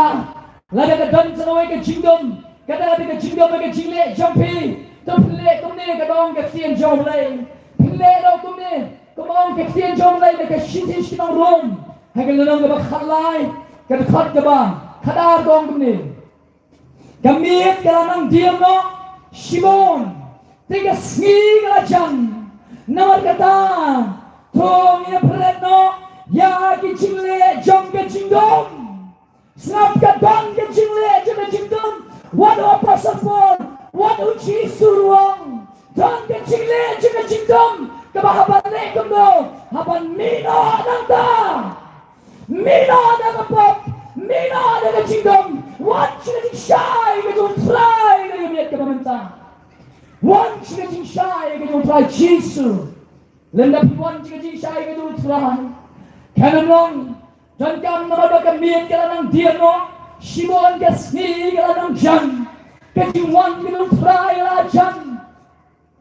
lada ka don sa kawei ka jingdum, kata ka dei ka jingdum ka jingleh jong phi. To phin leh kumne, ka ong ka ktien jong U Blei. Phin leh ruh kumne, ka ong ka ktien jong U Blei, na ka shithi sha ki nong Rom, ha ka lynnong kaba khatlai, ka dkhot kaba khatar, ka ong kumne. Ka miet ka la nang diem noh shibun, te ka sngi ka la jan. Namar kata, to ngin ïa pret noh ïa ki jingleh jong ka jingdum. Sngap, ka don ka jingleh jong ka jingdum. Wat u Apostol Paul, wat u Jisu ruh u ong, don ka jingleh jong ka jingdum, kaba haba leh kumno, haba mih noh nangta. Mih noh da ka pop, mih noh da ka jingdum. Wan sha ka jingshai ka jong U Trai, ka jong U Trai kaba mynta. Wan sha ka jingshai ka jong U Trai Jisu. Lymda phi wan sha ka jingshai ka jong U Trai, kan ym long donkam namar ba ka miet ka la nang diem noh, shibun ka sngi ka la nang jan. Ka jingwan ka jong U Trai ka la jan.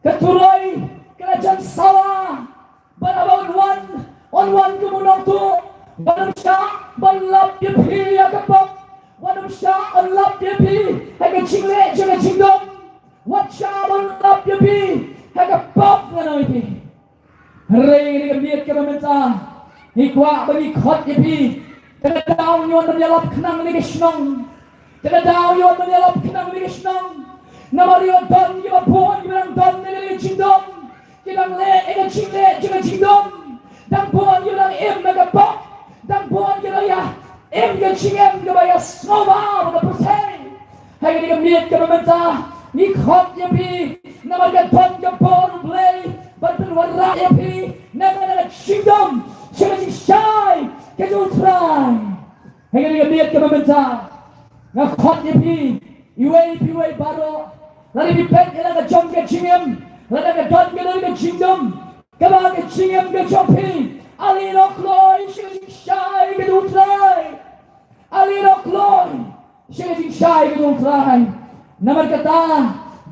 Ka turoi ka la jan sawa. Bad haba un wan, un wan kum u nongtuh, ban ym shah ban lap ïa phi ïa ka pop, ban shah ban lap ïa phi ha ka jingleh jong ka jingdum. Wat shah ban lap ïa phi ha ka pop, ngan ong ïa phi. Hynrei ha kane ka miet kaba mynta ngi kwah ba ngi khot ïa phi. Te ka daw ngi wan ban ïalap khnang ïa kane ka shnong. Te ka daw ngi wan ban ïalap khnang ïa kane ka shnong. Namar ïa don kiba bun kiba dang don ha kane ka jingdum. Ki dang leh ïa ka jingleh jong ka jingdum. Dang bun kiba dang im ha ka pop. Dang bun kiba dang ïa im ïa ka jingim kaba ïa sngewbha bad ka pyrthei. Ha kane ka miet kaba mynta ngi khot ïa phi namar ka don ka bor U Blei ban pynwanrah ïa phi na ka jingdum sha ka jingshai ka jong U Trai. Ha kane ka miet kaba mynta nga khot ïa phi iwei pa iwei baroh, lada phi peit ïa la ka jong ka jingim, lada ka don ka don ka jingdum kaba ka jingim ka jong phi, ale noh kloi sha ka jingshai ka jong U Trai. Ale noh kloi sha ka jingshai ka jong U Trai. Namar kata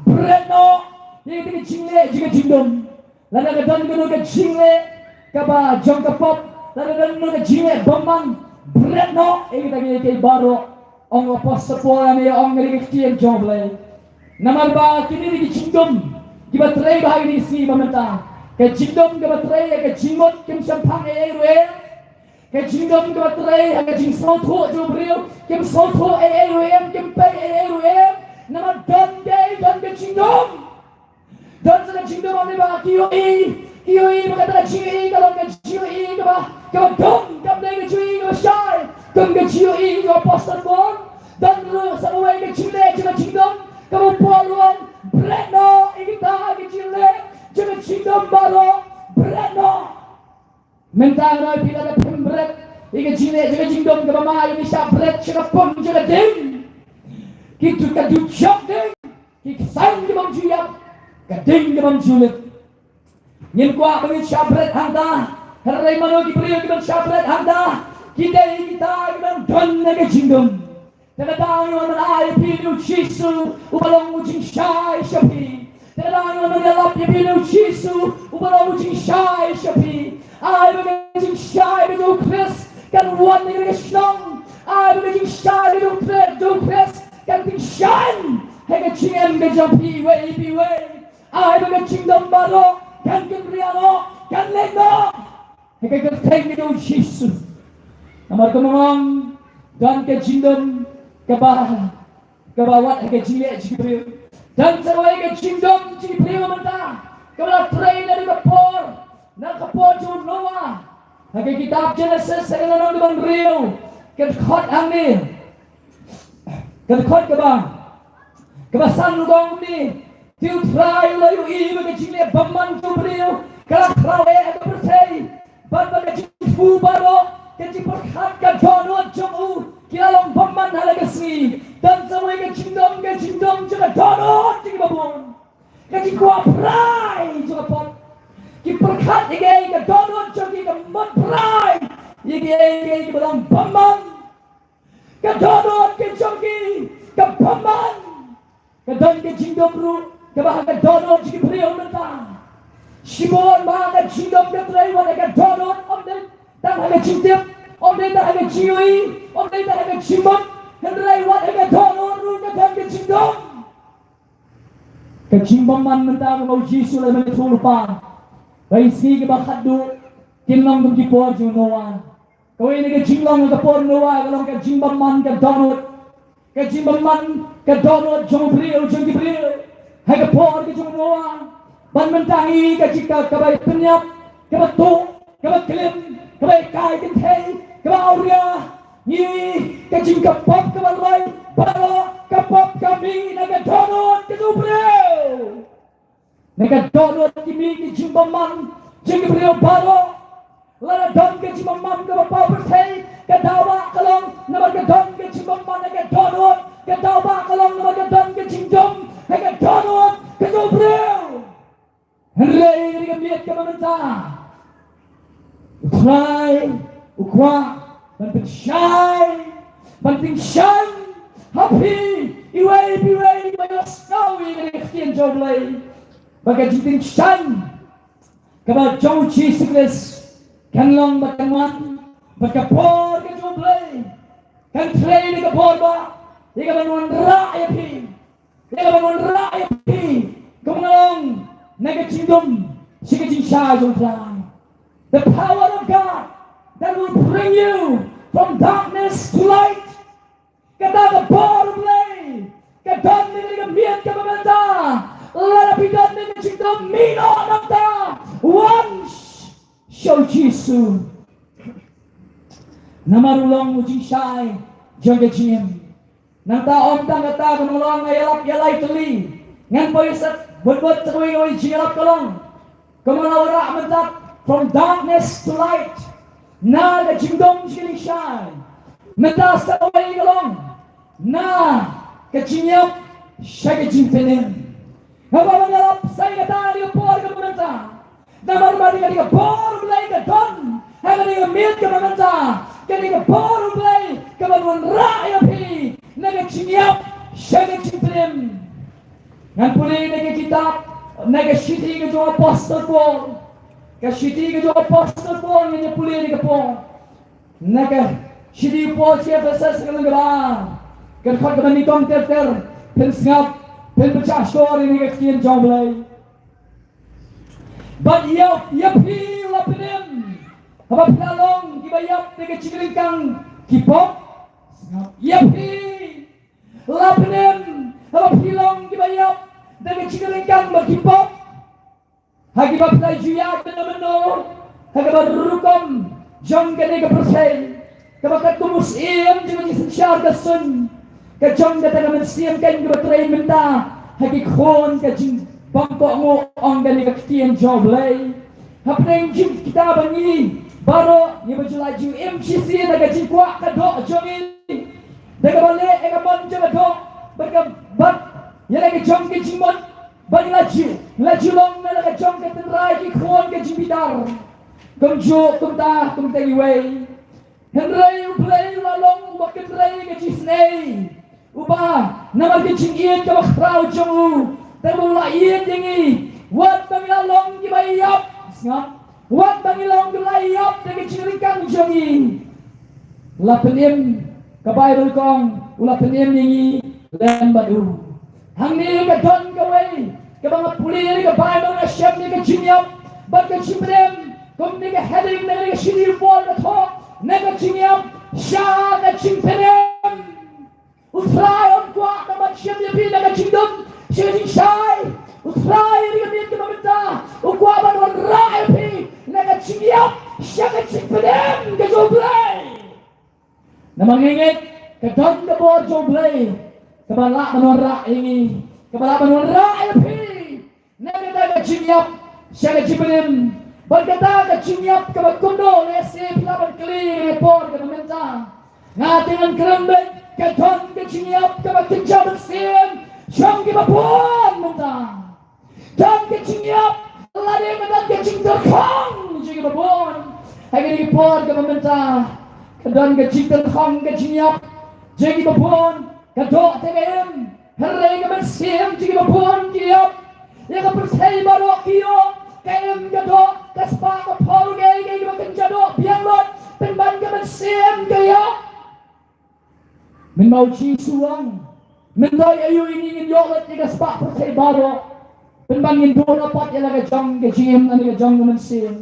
bret noh ïa ka jingleh jong ka jingdum. Lada ka don kano ka jingleh kaba jong ka pop, lada don kano ka jingleh bymman, bret noh ïa kita kiei kiei baroh. Ong u Apostol Paul, ïa ong ïa ka ktien jong U Blei. Namar ba kine ki jingdum kiba trei bha ha kine ki sngi ba mynta. Ka jingdum kaba trei ha ka jingmut, kim shemphang ei ei ruh em. Ka jingdum kaba trei ha ka jingsngewthuh jong u briew, kim sngewthuh ei ei ruh em, kim pei ei ei ruh em. Namar don kaei, don ka jingdum. Don sa ka jingdum, ym dei ba ki ïohi, ki ïohi ba kata ka jingïohi ka long ka jingïohi kaba, kaba dum, kam dei ka jingïohi kaba shai. Kum ka jingïohi jong u Apostol Paul. Don ruh sa kawei ka jingleh jong ka jingdum kaba u Paul u ong, bret noh ïa kita ki jingleh jong ka jingdum baroh, bret noh. Mynta ngan ong ïa phi, lada phim bret ïa ka jingleh jong ka jingdum kaba ma, ïa phi shah bret sha ka pung jong ka ding. Ki tu ka dujok ding, ki ksain ki bym ju ïap, ka ding ki bym ju lip. Ngim kwah ba ngin shah bret hangta. Hynrei mano ki briew ki bym shah bret hangta? Ki dei kita ki bym don ha ka jingdum. Te ka daw ngi wan ban ai ïa phi ïa u Jisu uba long u jingshai sha phi. Te ka daw ngi wan ban ïalap ïa phi ïa u Jisu uba long u jingshai sha phi. Ai ba ka jingshai ka jong u Khrist kan wan na ka shnong. Ai ba ka jingshai ka jong u Khrist, jong u Khrist kan tyngshaiñ ha ka jingim ka jong phi iwei pa iwei. Ai ba ka jingdum baroh kan kynriah noh, kan leit noh ha ka kyrteng ka jong u Jisu. Namar kumno? Don ka jingdum kaba, kaba wat ha ka jingleh jong ki briew. Don sa kawei ka jingdum jong ki briew mynta kaba la trei naduh ka por, na ka por jong u Noah. Ha ka kitab Genesis ha ka lynnong kaba hynriew, ka dkhot hangne, ka dkhot kaba, kaba san u ong kumne. Te u Trai u la ïohi ba ka jingleh bymman jong u briew ka la khraw eh ha ka pyrthei, bad ba ka jingthmu baroh, ka jingpyrkhat, ka dohnud jong u ki la long bymman ha la ka sngi. Don sa kawei ka jingdum, ka jingdum jong ka dohnud jong kiba bun. Ka jingkwah brai jong ka pop. Ki pyrkhat ïa kiei, ka dohnud jong ki ka mut brai ïa kiei kiei kiba long bymman. Ka dohnud ka jong ki ka bymman. Ka don ka jingdum ruh kaba ha ka dohnud jong ki briew mynta. Shibun ba ka jingdum ka trei wat ha ka dohnud, ym dei tang ha ka jingtip, ym dei tang ha ka jingïohi, ym dei tang ha ka jingmut, hynrei wat ha ka dohnud ruh ka don ka jingdum. Ka jingbymman mynta, kumba u Jisu u la ïathuh lypa, ba ki sngi kiba khatduh kin long kum ki por jong u Noah. Kawei na ka jinglong ka por Noah ka long ka jingbymman ka dohnud. Ka jingbymman ka dohnud jong u briew, jong ki briew ha ka por ka jong u Noah. Bad mynta ngi ka jingkaba pynïap, kaba tuh, kaba klim, kaba kai kynthei, kaba awria. Ngi ka jingkapop kaba roi baroh, ka pop ka mih na ka dohnud ka jong u briew. Na ka dohnud ki mih ki jingbymman jong ki briew baroh. Lada don ka jingbymman kaba paw pyrthei, ka daw ba ka long namar ka don ka jingbymman na ka dohnud, ka daw ba ka long namar ka don ka jingdum na ka dohnud ka jong u briew. Hynrei ha kane ka miet kaba mynta, u Trai u kwah ban pynshai, ban pynshai ha phi iwei pa iwei ba ïohsngew ïa kane ka ktien jong u Blei, ba ka jingpynshai kaba jong u Jisu Khrist kan long bad kan wan bad ka por ka jong u Blei kan trei da ka bor ba ïa ka ban wanrah ïa phi, ïa ka ban wanrah ïa phi, kum nga ong, na ka jingdum sha ka jingshai jong U Trai. The power of God that will bring you from darkness to light. Kata ka bor U Blei ka don ha kane ka miet kaba mynta. Lada phi don ha ka jingdum, mih noh na kata. Wan sha U Jisu. Namar u long u jingshai jong ka jingim. Nangta ym tang kata, kumba nga la ïalap ïa lai tylli, ngan poi sha bud bud sa kawei kawei jingïalap, ka long, kumba nga la wanrah mynta, from darkness to light. Na ka jingdum sha ka jingshai. Mynta sa kawei, ka long, na ka jingïap sha ka jingpynim. Haba nga ïalap sa ïa kata ha kane ka por kaba mynta, namar ba kane ka bor U Blei ka don ha kane ka miet kaba mynta. Kane ka bor U Blei ka ban wanrah ïa phi na ka jingïap sha ka jingpynim. Ngan pule na ka kitab, na ka shithi ka jong u Apostol Paul. Ka shithi ka jong u Apostol Paul, ngan ïa pule na ka por. Na ka shithi u Paul sha ki Ephesus, ka lynnong kaba ar, ka dkhot kaba nyngkong ter ter. Phin sngap, phin pyrshah shkor ïa kane ka ktien jong U Blei. Bad ïa, ïa phi u la pynim, haba phi la long kiba ïap da ka jingryngkang ki pop. Sngap, ïa phi u la pynim, haba phi long kiba ïap da ka jingryngkang bad ki pop. Ha kiba phi la ju ïaid mynno mynno ha kaba rukom jong kane ka pyrthei, kaba katkum u syiem jong ka jingsynshar ka sun, ka jong kata ka mynsiem keiñ kaba trei mynta ha ki khun ka jingbym kohnguh, ong kane ka ktien jong U Blei. Hapdeng jong kita ba ngi baroh ngi ba ju la ju im shisien da ka jingkwah ka doh jong ngi, da kaba leh ïa ka mon jong ka doh bad ka, bad ïa la ka jong ka jingmut. Ba ngi la ju, ngi la ju long na la ka jong ka tynrai ki khun ka jingbitar. Kumjuh kumta kumta iwei. Hynrei U Blei u la long uba kynrei ka jingisynei, uba namar ka jingïeit kaba khraw jong u, te u la ïeit ïa ngi, wat ba ngi la long kiba ïap. Sngap. Wat ba ngi long kiba la ïap da ka jingryngkang jong ngi, la pynim, ka Baibl ka ong, u la pynim ïa ngi lem bad u. Hangne ka don kawei kaba nga pule ïa ka Baibl, nga shem ïa ka jingïap bad ka jingpynim, kum ïa ka heading na ka shithi u Paul, ka thoh na ka jingïap sha ka jingpynim. U Trai um kwah ka ban shim ïa phi na ka jingdum sha ka jingshai. U Trai ha kane ka miet kaba mynta u kwah ban wanrah ïa phi na ka jingïap sha ka jingpynim ka jong U Blei. Namar nga ngeit ka don ka bor jong U Blei kaba lah ban wanrah ïa ngi, kaba lah ban wanrah ïa phi na kata ka jingïap sha ka jingpynim. Bad kata ka jingïap kaba kumno, lehse phi lah ban kylli ha kane ka por kaba mynta. Nga te ngan kren beit, ka don ka jingïap kaba kynja mynsiem jong kiba bun mynta. Don ka jingïap, lane ka don ka jingtyrkhong jong kiba bun ha kane ka por kaba mynta. Ka don ka jingtyrkhong, ka jingïap jong kiba bun. Ka doh te ka im, hynrei ka mynsiem jong kiba bun ki ïap. Ïa ka pyrthei baroh ki ïoh ka im ka doh, ka spah ka phew, kaei kaei kaba kynja doh biang lut, pynban ka mynsiem ka ïap. Mynba u Jisu u ong, mynta ïa aïu ïa ngi ngin ïoh lut ïa ka spah pyrthei baroh, pynban ngin duh noh pat ïa la ka jong ka jingim lane ka jong ka mynsiem.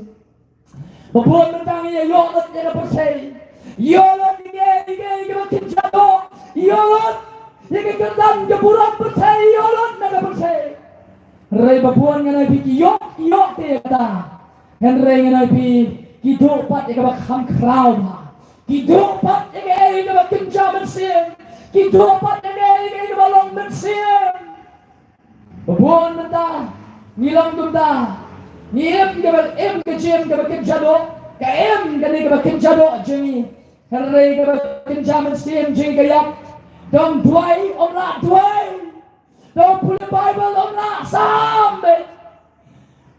Ba bun mynta ngi ïa ïoh lut ïa ka pyrthei, ïoh lut ïa kiei kiei kiba kynja doh, ïoh lut ïa ka kyrdan ka burom pyrthei, ïoh lut na ka pyrthei. Hynrei ba bun ngan ai phi ki ïoh, ïoh te ïa kata. Hynrei ngan ai phi ki duh pat ïa kaba kham khraw bha. Ki duh pat ïa kaei kaba kynja mynsiem. Ki duh pat ïa kaei kaei kaba long mynsiem. Ba bun mynta ngi long kumta. Ngi im kaba, im ka jingim kaba kynja doh, ka im kane kaba kynja doh jong ngi. Hynrei kaba kynja mynsiem jong ngi ka ïap. Dang duwai um lah duwai. Dang pule Baibl um lah sam beit.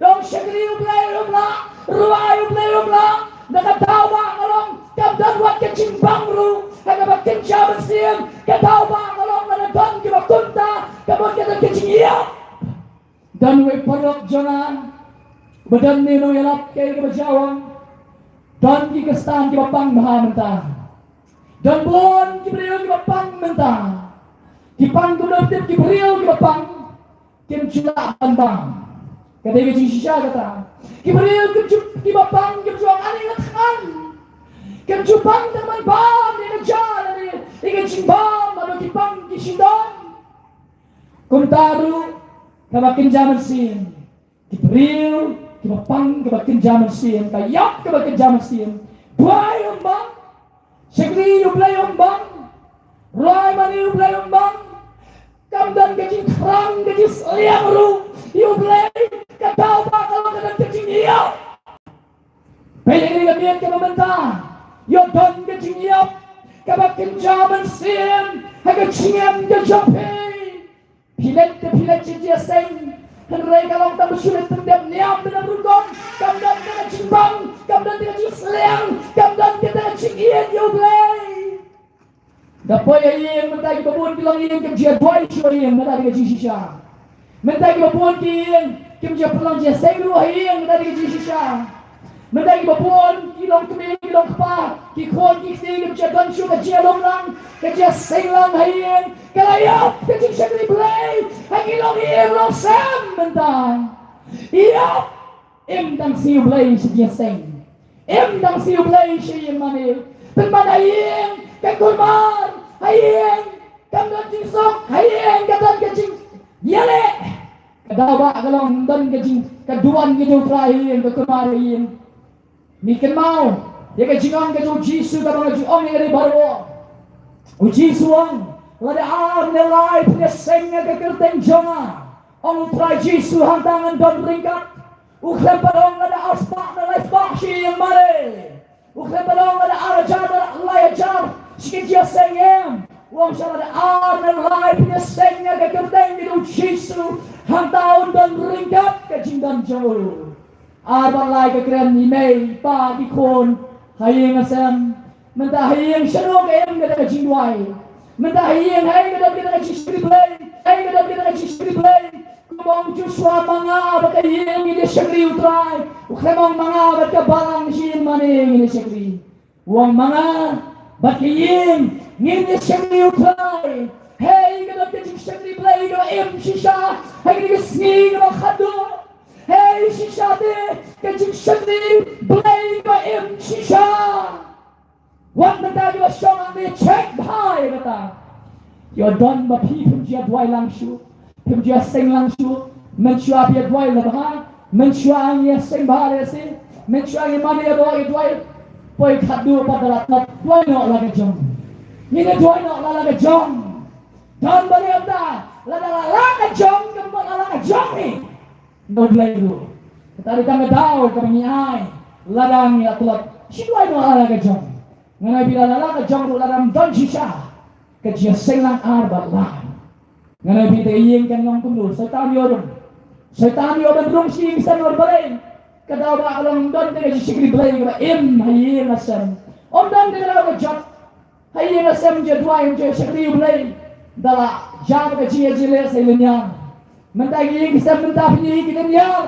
Dang shakri U Blei um lah, rwai U Blei um lah. Na ka daw ba nga long kam don wat ka jingbang ruh ha kaba kynja mynsiem. Ka daw ba nga long lada don kiba kumta, ka mut ka don ka jingïap. Don uwei u paralok jong nga ba don ne nongïalap kaei kaba jia u ong. Don ki Khristan kiba pang bha mynta. Don bun ki briew kiba pang mynta. Ki pang kumno tip, ki briew kiba pang kim ju lah ban bam. Ka dei ka jingshisha kata. Ki briew kim ju, kiba pang kim ju ong ani nga thngan. Kim ju pang tang ban bam ïa ka jingïaleh, ïa ka jingbam, haba ki pang ki sngewdon. Kumta ruh kaba kynja mynsiem. Ki briew kiba pang kiba kynja mynsiem, ka ïap kaba kynja mynsiem. Duwai ym bang, shakri ïa U Blei ym bang, rwai mane ïa U Blei ym bang. Kam don ka jingthrang, ka jingsliang ruh ïa U Blei, ka daw ba ka long ka don ka jingïap. Peit ïa kane ka miet kaba mynta. Ïoh don ka jingïap kaba kynja mynsiem ha ka jingim ka jong phi. Phi leit te phi leit sha jingïaseng, hynrei ka long tang ba shu leit pyndep niam bynrap rukom. Kam don ka jingbam, kam don ka jingsliang, kam don ka jingïeit ïa U Blei. Da poi ha ïing mynta kiba bun ki long ïing kim ju ïa duwai shuh ha ïing, mynta dei ka jingshisha. Mynta kiba bun ki ïing kim ju ïa pynlong jingïaseng ruh ha ïing, mynta dei ka jingshisha. Mynta kiba bun ki long kmie ki long kpa, ki khun ki kti kim ju ïa don shuh ka jingïalum lang, ka jingïaseng lang ha ïing. Ka la ïap ka jingshakri Blei ha ki longïing longsem mynta. Ïap. Im dang siew Blei sha jingïaseng. Im dang siew Blei sha ïing mane. Pynban ha ïing ka kulmar, ha ïing kam don jingsuk, ha ïing ka don ka jingïaleh. Ka daw ba ka long don ka jing, ka duwan ka jong U Trai ha ïing, ka kulmar ha ïing. Ngi kynmaw ïa ka jingong ka jong U Jisu kaba nga ju ong ïa kane baroh. U Jisu u ong, lada ar ne lai phin ïaseng ha ka kyrteng jong nga, ong U Trai Jisu, hangta ngan don ryngkat. U khlem pat ong lada ar spah ne lai spah shi ïing mane. U khlem pat ong lada ar hajar ne lai hajar shi ka jingïaseng, em. U ong sha lada ar ne lai phin ïaseng ha ka kyrteng ka jong U Jisu, hangta un don ryngkat ka jingdon jong u. Ar bad lai ka kren, i mei i pa, ki khun, ha ïing ha sem. Mynta ha ïing shano ka im kata ka jingduwai. Mynta ha ïing ha ka don kata ka jingshakri Blei, ha ka don kata ka jingshakri Blei. Kumba ong Joshua, ma nga bad ka ïing ngin ïa shakri U Trai. U khlem ong ma nga bad ka balang sha ïing mane ngin ïa shakri. U ong ma nga bad ka ïing ngin ïa shakri U Trai. Hei ka don ka jingshakri Blei kaba im shisha ha kane ka sngi kaba khatduh. Hei shisha te ka jingshakri Blei kaba im shisha. Wat mynta kiba shong hangne check bha ïa kata. Ïoh don ba phi phim ju ïa duwai lang shuh, phim ju ïa seng lang shuh. Mynshuwa phi ïa duwai la bha, mynshuwa ngi ïa seng bha la ïa se, mynshuwa ngi mane ïa duwai, ïa duwai. Poi khatduh pat da la tlot, duwai noh la ka jong. Ngin ïa duwai noh la la ka jong. Don ba ïa ta la da la la ka jong, ka mut la la ka jong ngi. Na U Blei ruh. Kata dei tang ka daw kaba ngi ai. Lada ngi la tlot, shu duwai noh la la ka jong. Ngan ai phi la la ka jong ruh lada ym don shisha ka jingïaseng lang ar bad lai. Ngan ai phi, te ka ïing kan long kumno, Soitan ïoh rung. Soitan ïoh ban rung sha ïing seng bad Blei. Ka daw ba ka long ym don te ka jingshakri Blei kaba im ha ïing ha sem. Ym don te ka daw ka jot. Ha ïing ha sem ju duwai, ju shakri U Blei. Da la jia ka jingïaleh sa lynñiar. Mynta ki ïing ki sem mynta phi ïohi ki lynñiar.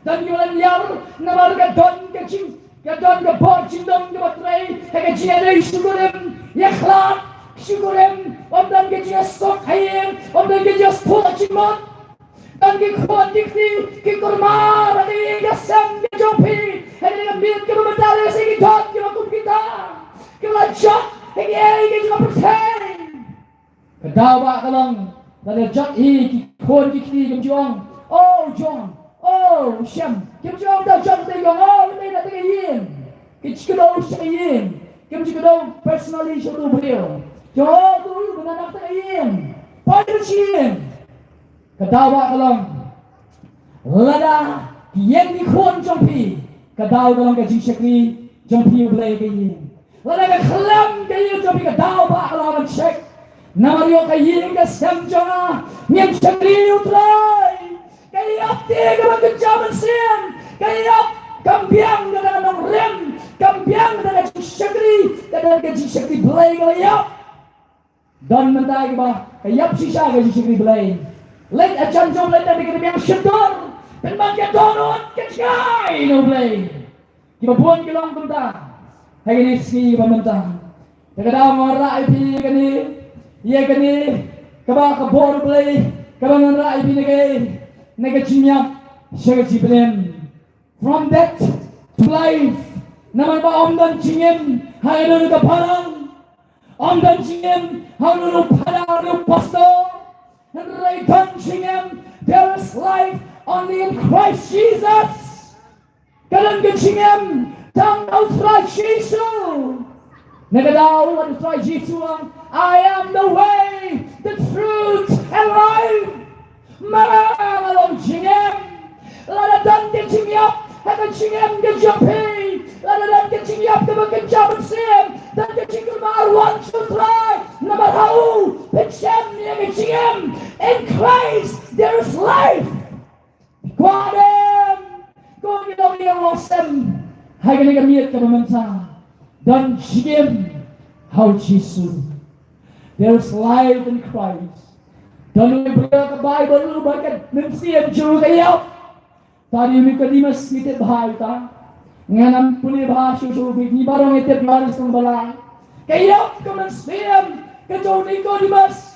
Don ki lynñiar namar ka don ka jing, ka don ka bor jingdon kaba trei ha ka jingïadei sha ki kurim ïakhlad, sha ki kurim. Ym don ka jingïasuk ha ïing, ym don ka jingïasuk ha jingmut. Don ki khun ki kti ki kulmar ha ka ïing ka sem ka jong phi. Ha kane ka miet kaba mynta lehse ki don kiba kum kita kiba la jot ha kiei kiei kiba pyrthei. Ka daw ba ka long lada jot hi ki khun ki kti kim ju ong, "Oh John, oh Shem," kim ju ong, "Da jot te," ki ong, "Oh, lymne da te ka ïing." Ki ju kdew sha ka ïing, kim ju kdew personally sha uto u briew. Ki ong, "Oh, tu u ba na te ka ïing." Poi sha ïing. Ka daw ba ka long lada ki ïeng ki khun jong phi, ka daw ka long ka jingshakri jong phi U Blei ka ïing. Lada ka khlem ka ïing jong phi, ka daw ba ka long ban check. Namar ïoh ka ïing ka sem jong nga ngim shakri U Trai. Ka ïap te kaba kynja mynsiem, ka ïap kam biang kata ka nongrim, kam biang kata ka jingshakri, kata ka jingshakri Blei kaba ïap. Don mynta kiba ka ïap shisha ka jingshakri Blei. Leit hajan jong leit da ka biang shyntur. Pynban ka dohnud ka jngai na U Blei. Kiba bun ki long kumta ha kine ki sngi ba mynta. Te ka daw nga wanrah ïa phi ïa kane, ïa kane Kaba ka bor Blei kaba ngan rah ïa phi na ka, na ka jingïap sha ka jingpynim. From death to life. Namar ba ym don jingim ha ïa ka balang. Ym don jingim ha u pastor. Hynrei don jingim, there is life only in Christ Jesus. Ka don ka jingim tang ha u Trai Jisu. Na ka daw u Trai Jisu u ong, "I am the way, the truth and life." Ma nga long jingim. Lada don ka jingïap ha ka jingim ka jong phi, lada don ka jingïap kaba kynja mynsiem, don ka jingkyrpad wan sha u Trai. Namar ha u phin shem ïa ka jingim. In Christ there is life. Kwah dem, ko ki long ïa u sem ha kane ka miet kaba mynta. Don jingim ha u Jisu. There is life in Christ. Don u briew ka Baibl uba ka mynsiem jong u ka ïap. Tang u Nicodemus ngi tip bha ïa uta. Ngan ym pule bha shuh shuh, ngi baroh ngi tip ïa u sngewbha. Ka ïap ka mynsiem ka jong u Nicodemus.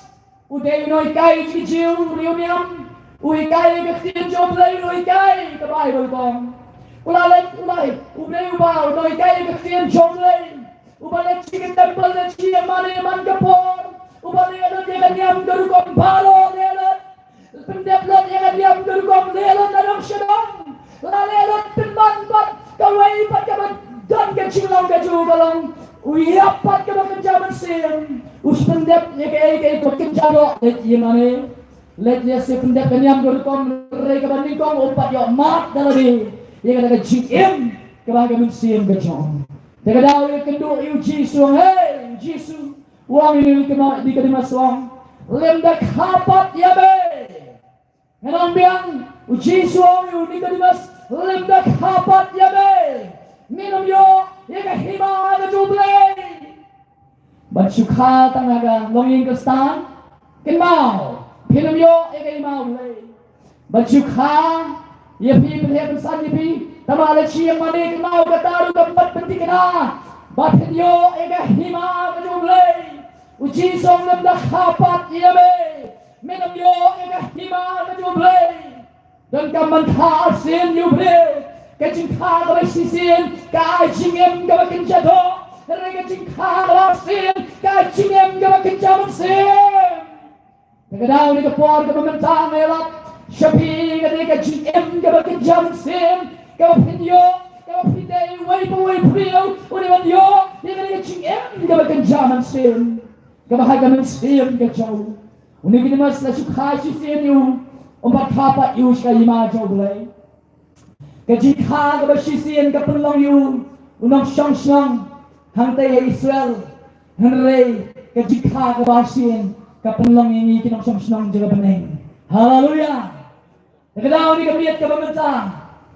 U dei u nonghikai ki Jiw, u riewniam. U hikai ka ktien jong U Blei, u hikai ka Baibl kong. U la leit, u la, u dei uba u nonghikai ka ktien jong U Blei. Uba leit sha ka temple, leit sha ïingmane man ka por. Uba leit ïa ka niam ka rukom baroh, leit lut. Pyndep lut ïa ka niam ka rukom, leit lut na dong sha dong. La leh lut pynban pat kawei pat kaba don ka jinglong ka jong u ka long u ïap pat kaba kynja mynsiem. U pyndep ïa kaei kaei kaba kynja doh, leit ïingmane, leit leh sha pyndep ka niam ka rukom, hynrei kaba nyngkong um pat ïoh mad da lade ïa kata ka jingim kaba ha ka mynsiem ka jong u. Te ka daw ïa kynduh ïa u Jisu, hei u Jisu, u ong ïa u Nicodemus, u ong, lymda kha pat ïa me. Ngan ong biang, u Jisu u ong ïa u Nicodemus, lymda kha pat ïa me, men ym ïoh ïa ka hima ka jong U Blei. Ban shu kha tang ha ka longïing Khristan, kynmaw, phin ym ïoh ïa ka hima U Blei. Ban shu kha ïa phi, pynheh pynsan ïa phi, tang ba leit sha ïingmane, kynmaw, kata ruh kam pat pynthikna ba phin ïoh ïa ka hima ka jong U Blei. U Jisu u ong, lymda kha pat ïa me, men ym ïoh ïa ka hima ka jong U Blei. Donkam ban kha arsien ïa u briew. Ka jingkha kaba shisien ka ai jingim kaba kynja doh, hynrei ka jingkha kaba arsien ka ai jingim kaba kynja mynsiem. Te ka daw ne ka por kaba mynta nga ïalap sha phi, ka dei ka jingim kaba kynja mynsiem kaba phin ïoh, kaba phi dei uwei pa uwei u briew u dei ban ïoh ïa ka dei ka jingim kaba kynja mynsiem kaba ha ka mynsiem ka jong u. U Nicodemus la shu kha shisien ïa u, um pat kha pat ïa u sha ka hima jong U Blei. Ka jingkha kaba shisien ka pynlong ïa u u nongshong shnong hangtei ha Israel, hynrei ka jingkha kaba arsien ka pynlong ïa ngi ki nongshong shnong jong ka bneng. Haleluya. Te ka daw ne ka miet kaba mynta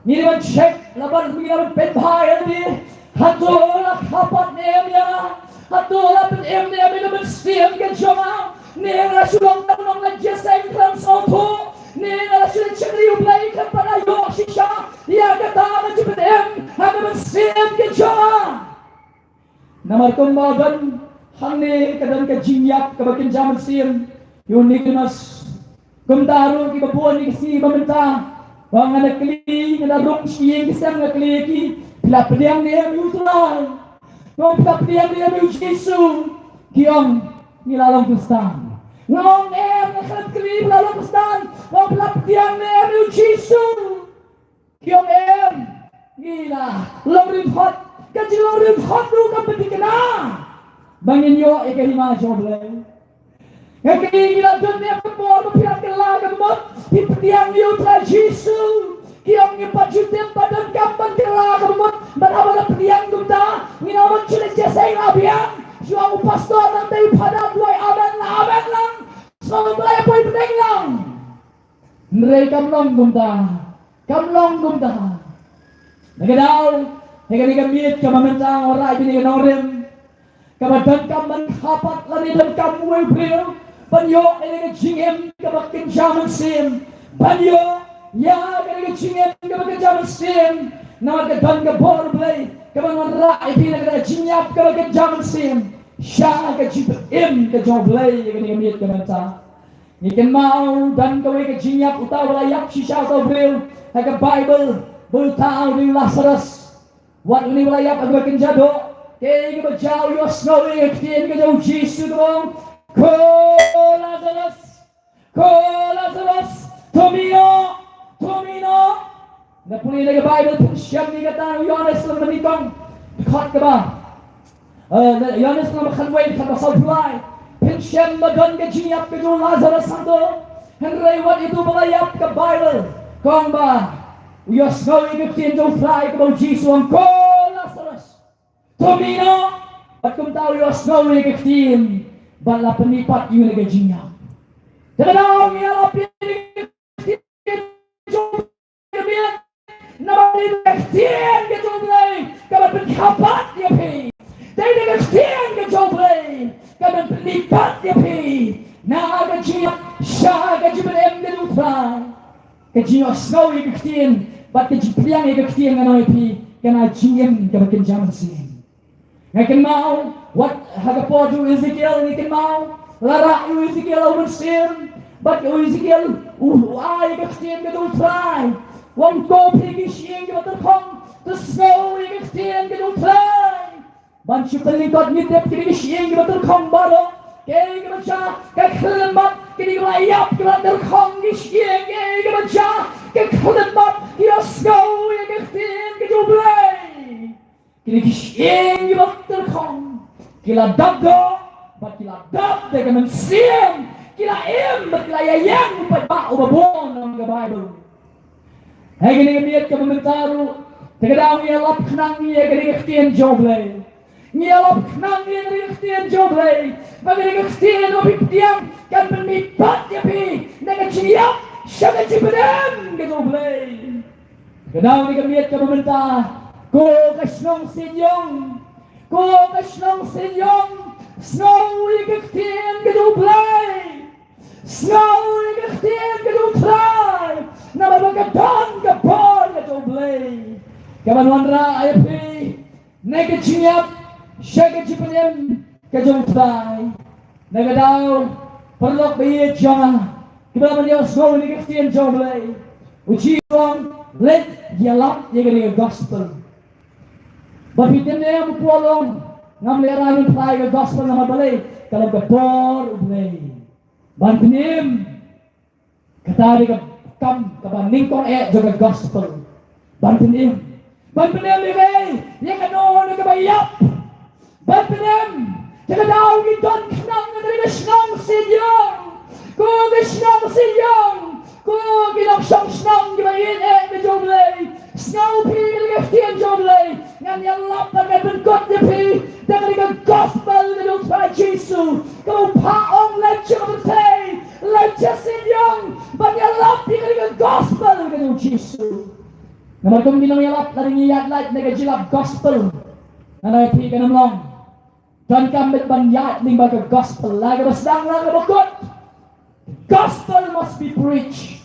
ngi dei ban check, la ban, ngi dei ban peit bha ïa lade. Hato la kha pat ne em ïa nga? Hato la pynim ne em ïa ka mynsiem ka jong nga? Ne nga la shu long tang u nongleit jingïaseng khlem sngewthuh? Ne nga la shu leit shakri U Blei khlem pat ïoh shisha ïa kata ka jingpynim ha ka mynsiem ka jong nga? Namar kumba don hangne ka don ka jingïap kaba kynja mynsiem ïa u Nicodemus. Kumta ruh kiba bun ïa ka sngi ba mynta, ba nga da kylli, nga da rung sha ïing ki sem, nga kylli ïa ki, phi la pdiang ne em ïa u Trai? Nga ong, phi la pdiang ne em ïa u Jisu? Ki ong, ngi la long Khristan. Nga ong, em, nga khlem kylli phi la long Khristan. Nga ong, phi la pdiang ne em ïa u Jisu? Ki ong, em, ngi la long rit hot. Ka jinglong rit hot ruh kam pynthikna ba ngin ïoh ïa ka hima jong U Blei. Nga kylli, ngi la don ne em ka por ba phi la kylla ka mut, phi pdiang ïa u Trai Jisu? Ki ong, ngim pat ju tip ba donkam ban kylla ka mut, bad haba la pdiang kumta ngin ym wan shu leit jingïaseng la biang. Shu ong u pastor, nangta u phadar duwai amen la, amen lang. Sngewbha ïa poi pdeng lang. Hynrei kam long kumta. Kam long kumta. Na ka daw, ha kane ka miet kaba mynta nga wanrah ïa phi ka nongrim kaba donkam ban kha pat lane donkam uwei u briew ban ïoh ïa ka jingim kaba kynja mynsiem. Ban ïoh ïa ka jingim kaba kynja mynsiem, namar ka don ka bor Blei kaba wanrah ïa phi na ka jingïap kaba kynja mynsiem sha ka jingpynim ka jong U Blei ha kane ka miet kaba mynta. Ngi kynmaw don kawei ka jingïap, uta u ba la ïap shisha, uta u briew ha ka Baibl, ba uta u dei u Lasarus. Wat une u ba la ïap ha kaba kynja doh. Kaei kaba jia? U ïohsngew ïa ka ktien ka jong u Jisu, ka ong, "Ko Lasarus, ko Lasarus, to mih noh, to mih noh." Nga pule na ka Baibl, phin shem ïa kata, u Ïoannis lynnong ba nyngkong, dkhot kaba, eh, Ïoannis lynnong ba khatwei, dkhot ba sawphew lai. Phin shem ba don ka jingïap ka jong u Lasarus hangto. Hynrei wat ïa uto uba la ïap, ka Baibl ka ong ba u ïohsngew ïa ka ktien jong u Trai, kaba u Jisu u ong, "Ko Lasarus, to mih noh." Bad kumta u ïohsngew ïa ka ktien bad la pynmih pat ïa u na ka jingïap. Te ka daw ngi ïalap ïa ka ktien jong u Blei, namar ka ktien ka jong u Blei ka ban pynkha pat ïa phi. Dei ka ktien ka jong u Blei ka ban pynmih pat ïa phi na ka jingïap sha ka jingpynim ka jong u Trai. Ka jingïohsngew ïa ka ktien bad ka jingpdiang ïa ka ktien, ngan ong ïa phi, ka na jingim kaba kynja mynsiem. Nga kynmaw, wat ha ka por jong u Ezekiel, nga kynmaw la rah ïa u Ezekiel ha u mynsiem, bad u Ezekiel u, u ai ïa ka ktien ka jong u Trai. U ong, "Ko phi ki shyieng kiba tyrkhong, to sngew ïa ka ktien ka jong u Trai." Ban shu pynlyngkot, ngi tip kine ki shyieng kiba tyrkhong baroh, kaei kaba jia? Ka khyllipmat. Kine kiba la ïap, kiba la tyrkhong ki shyieng, kaei kaba jia? Ka khyllipmat. Ki la sngew ïa ka ktien ka jong u Blei. Kine ki shyieng kiba tyrkhong ki la dap doh bad ki la dap da ka mynsiem. Ki la im bad ki la ïaïeng u paidbah uba bun, ong ka Baibl. Ha kane ka miet kaba mynta ruh, te ka daw ngi ïalap khnang ïa kane ka ktien jong u Blei. Ngi ïalap khnang ïa kane ka ktien jong u Blei, ba kane ka ktien ba phi pdiang kan pynmih pat ïa phi na ka jingïap sha ka jingpynim ka jong u Blei. Ka daw kane ka miet kaba mynta, ko ka shnong Seinïong, ko ka shnong Seinïong, sngew ïa ka ktien ka jong u Blei. Sngew ïa ka ktien ka jong u Trai, namar ba ka don ka bor ka jong u Blei ka ban wanrah ïa phi na ka jingïap sha ka jingpynim ka jong u Trai. Na ka daw, paralok ba ïeit jong nga, kiba la ban ïohsngew ïa ka ktien jong u Blei, u Jisu u ong, leit ïalap ïa kane ka gospel. Ba phi tip ne em, u Paul u ong, ngam lehrain phla ïa ka gospel namar balei? Ka long ka bor u Blei ban pynim. Kata dei ka kam kaba nyngkong eh jong ka gospel. Ban pynim. Ban pynim ïa kaei? Ïa kano kano kaba ïap. Ban pynim. Te ka daw ngi don khnang na ka shnong Seinïong, ko ka shnong Seinïong, ko ki nongshong shnong kiba ïeit eh ka jong u Blei. Sngew phi ïa ka ktien jong u Blei. Ngan ïalap bad ngan pynkut ïa phi da kane ka gospel ka jong u Trai Jisu, kaba u phah ong, leit sha ka pyrthei, leit sha Seinïong, ban ïalap ïa kane ka gospel ka jong u Jisu. Namar kum ki nongïalap, lada ngi ïaid lait na ka jingïalap gospel, ngan ong ïa phi, kan ym long. Donkam beit ban ïaid lyngba ka gospel, la kaba sdang la kaba kut. Gospel must be preached.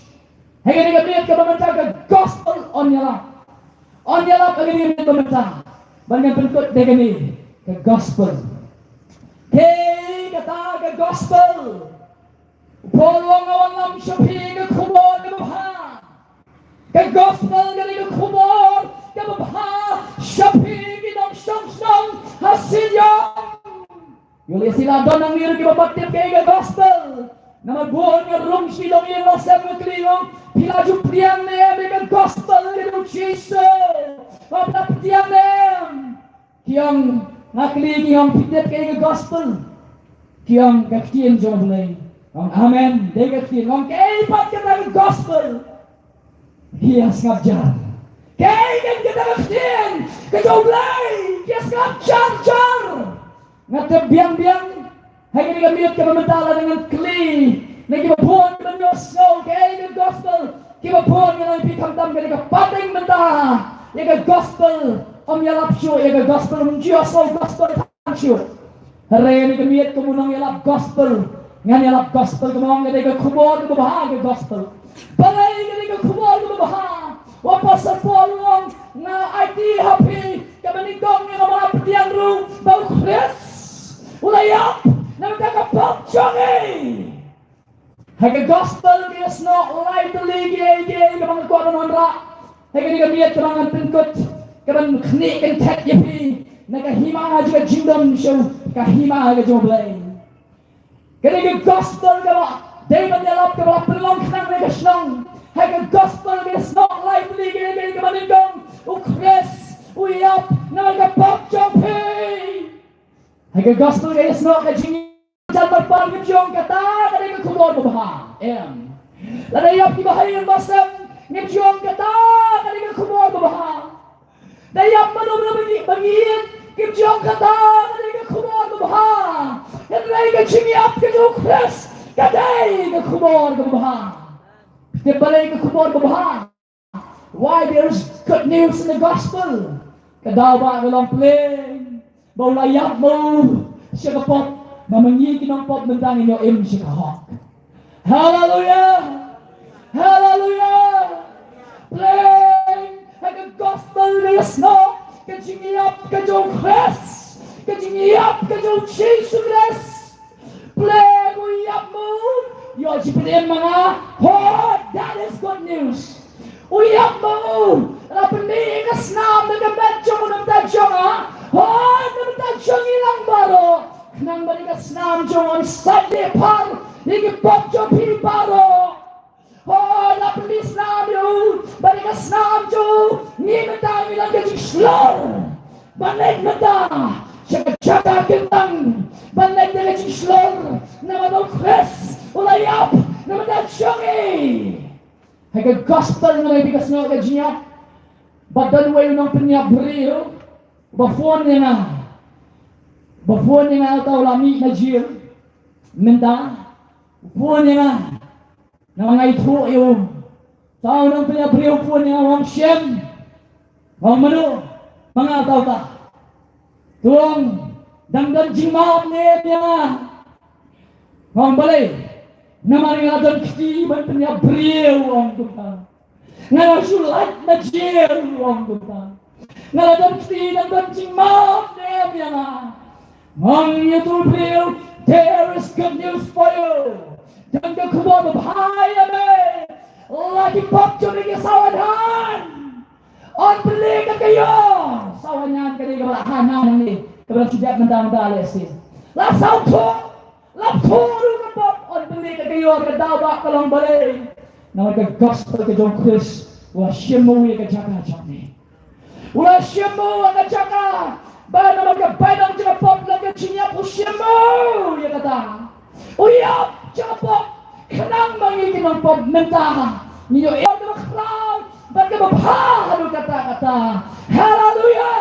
Ha kane ka miet kaba mynta, ka gospel yn ïalap. Yn ïalap ha kane ka miet kaba mynta. Ban ngan pynkut da kane ka gospel. Kaei kata ka gospel? U Paul u ong, nga wanlam sha phi ka khubor kaba bha. Ka gospel ka dei ka khubor kaba bha sha phi ki nongshong shnong ha Seinïong. Ïoh lehse la don nangne ruh kiba pat tip kaei ka gospel. Namar bun nga rung sha ki longïing longsem, nga kylli, nga ong, phi la ju pdiang ne em ïa ka gospel ka jong u Jisu? Phi la pdiang ne em? Ki ong, nga kylli ki, ong, phi tip kaei ka gospel? Ki ong, ka ktien jong u Blei. Ong, amen, dei ka ktien. Ong, kaei pat kata ka gospel? Ki ïa sngap jar. Kaei kata ka ktien ka jong u Blei? Ki ïa sngap jar jar. Nga tip biang biang, ha kane ka miet kaba mynta, lada ngan kylli na kiba bun kiba ïohsngew kaei ka gospel, kiba bun ngan ong ïa phi, khamtam kane ka pateng mynta, ïa ka gospel ym ïalap shuh, ïa ka gospel ym ju ïohsngew gospel tang shuh. Hynrei ha kane ka miet, kum u nongïalap gospel, ngan ïalap gospel, kaba ong ka dei ka khubor kaba bha ka gospel. Balei ka dei ka khubor kaba bha? U Apostol Paul u ong, nga aiti ha phi kaba nyngkong, nga la pdiang ruh, ba u Khrist u la ïap na ka bynta ka pop jong ngi. Ha ka gospel ka ïasnoh lai tylli kiei kiei kaba nga kwah ban wanrah. Ha kane ka miet kaba ngan pynkut, kaban khnieh kyntait ïa phi na ka hima jong ka jingdon sha ka hima ka jong U Blei. Kane ka gospel kaba dei ban ïalap kaba la pynlong khnang na ka shnong. Ha ka gospel ka ïasnoh lai tylli kiei kiei kaba nyngkong, U Khrist u ïap namar ka pop jong phi. Ha ka gospel ka ïasnoh ka jing Jan marpar ngim shong kata ka dei ka khubor babha. Em. Lada ïap kiba ha ïing ba sem ngim shong kata ka dei ka khubor babha. Da ïap mano mano ba ngi ba ngi ïeit ngim shong kata ka dei ka khubor babha. Hynrei ka jingïap ka jong U Khrist ka dei ka khubor babha. Te balei ka khubor babha? Why there is good news in the gospel? Ka daw ba ka long pleng ba u la ïap mo sha ka pop, ba ma ngi ki nongpop mynta ngin ïoh im sha ka hok. Haleluya. Haleluya. Pleng ha ka gospel ka ïasnoh ka jingïap ka jong U Khrist, ka jingïap ka jong U Jisu Khrist. Pleng u ïap mo, ïoh jingpynim ma nga. Oh, that is good news. U ïap mo, la pynmih ïa ka snam na ka met jong u na ka bynta jong nga. Oh, na ka bynta jong ngi lang baroh. Khnang ba ïa ka snam jong u yn sait ïa phi, ïa ki pop jong phi baroh. Hooid, la pynmih snam ïa u, bad ïa ka snam jong u ngi mynta ngi don ka jingshlur ban leit mynta sha ka jaka kyntang, ban leit da ka jingshlur namar ba U Khrist u la ïap na ka bynta jong ngi. Ha ka gospel nga la ïohi ka snam ka jingïap. Bad don uwei u nongpynïap briew ba phone ïa nga, ba phone ïa nga, uta u la mih na jail mynta. U phone ïa nga. Namar nga ithuh ïa u. Uta u nongpynïap briew u phone ïa nga, u ong, Shem. Nga ong, mano? Ma nga uta, uta. Te u ong, dang don jingmap ne em ïa nga? Nga ong, balei? Namar nga la don kti ban pynïap briew, u ong kumta. Nga la shu lait na jail, u ong kumta. Nga la don kti, dang don jingmap ne em ïa nga? Nga ong ïa utu u briew, there is good news for you. Don ka khubor babha ïa me. La ki pop jong me ki saw hynñiew. Yn pynlait kat ka ïor. Saw hynñiew ka dei kaba la hynñiew nangne, kaba la shu dep mynta mynta lehse. La saw pop. La pop ruh ka pop, yn pynlait kat ka ïor, ka daw ba ka long balei? Namar ka gospel ka jong U Khrist u la shim ma u ïa ka jaka jong me. U la shim ma u ïa ka jaka. Ba namar ka bainong jong ka pop lane ka jingïap u shim ma u ïa kata. U ïap jong ka pop khnang ba ngi ki nongpop mynta ngin ïoh ïa kaba khraw bad kaba bha haduh katta katta. Haleluya.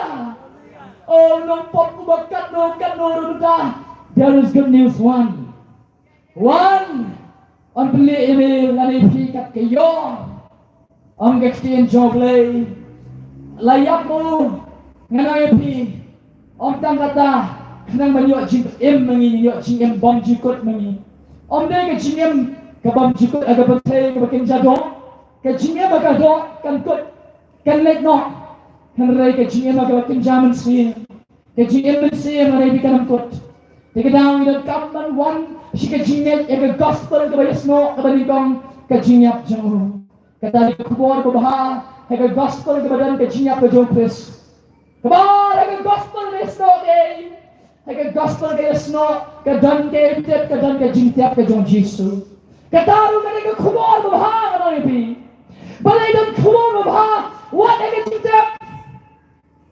Oh, nongpop uba katno katno ruh mynta, there is good news. Wan, wan, yn pynlait ïa me lane ïa phi kat ka ïor. Ong ka ktien jong U Blei, la ïap ma u, ngan ong ïa phi, ym tang kata, khnang ban ïoh jingim ma ngi, ïoh jingim bymjukut ma ngi. Ym dei ka jingim ka bymjukut ha ka pyrthei kaba kynja doh. Ka jingim ha ka doh kan kut, kan leit noh. Hynrei ka jingim ha kaba kynja mynsiem, ka jingim mynsiem ha kaba kan ym kut. Te ka daw ngi donkam ban wan sha ka jingngeit ïa ka gospel kaba ïasnoh kaba nyngkong, ka jingïap jong u. Kata ka khubor babha ha ka gospel kaba don ka jingïap ka jong U Khrist. Kaba ha ka gospel ka ïasnoh, eh, ha ka gospel ka ïasnoh ka don ka ïathuh, ka don ka jingtep ka jong U Jisu. Kata ruh ka dei ka khubor babha, nga ong ïa phi. Balei don khubor babha? Wat ha ka jingtep.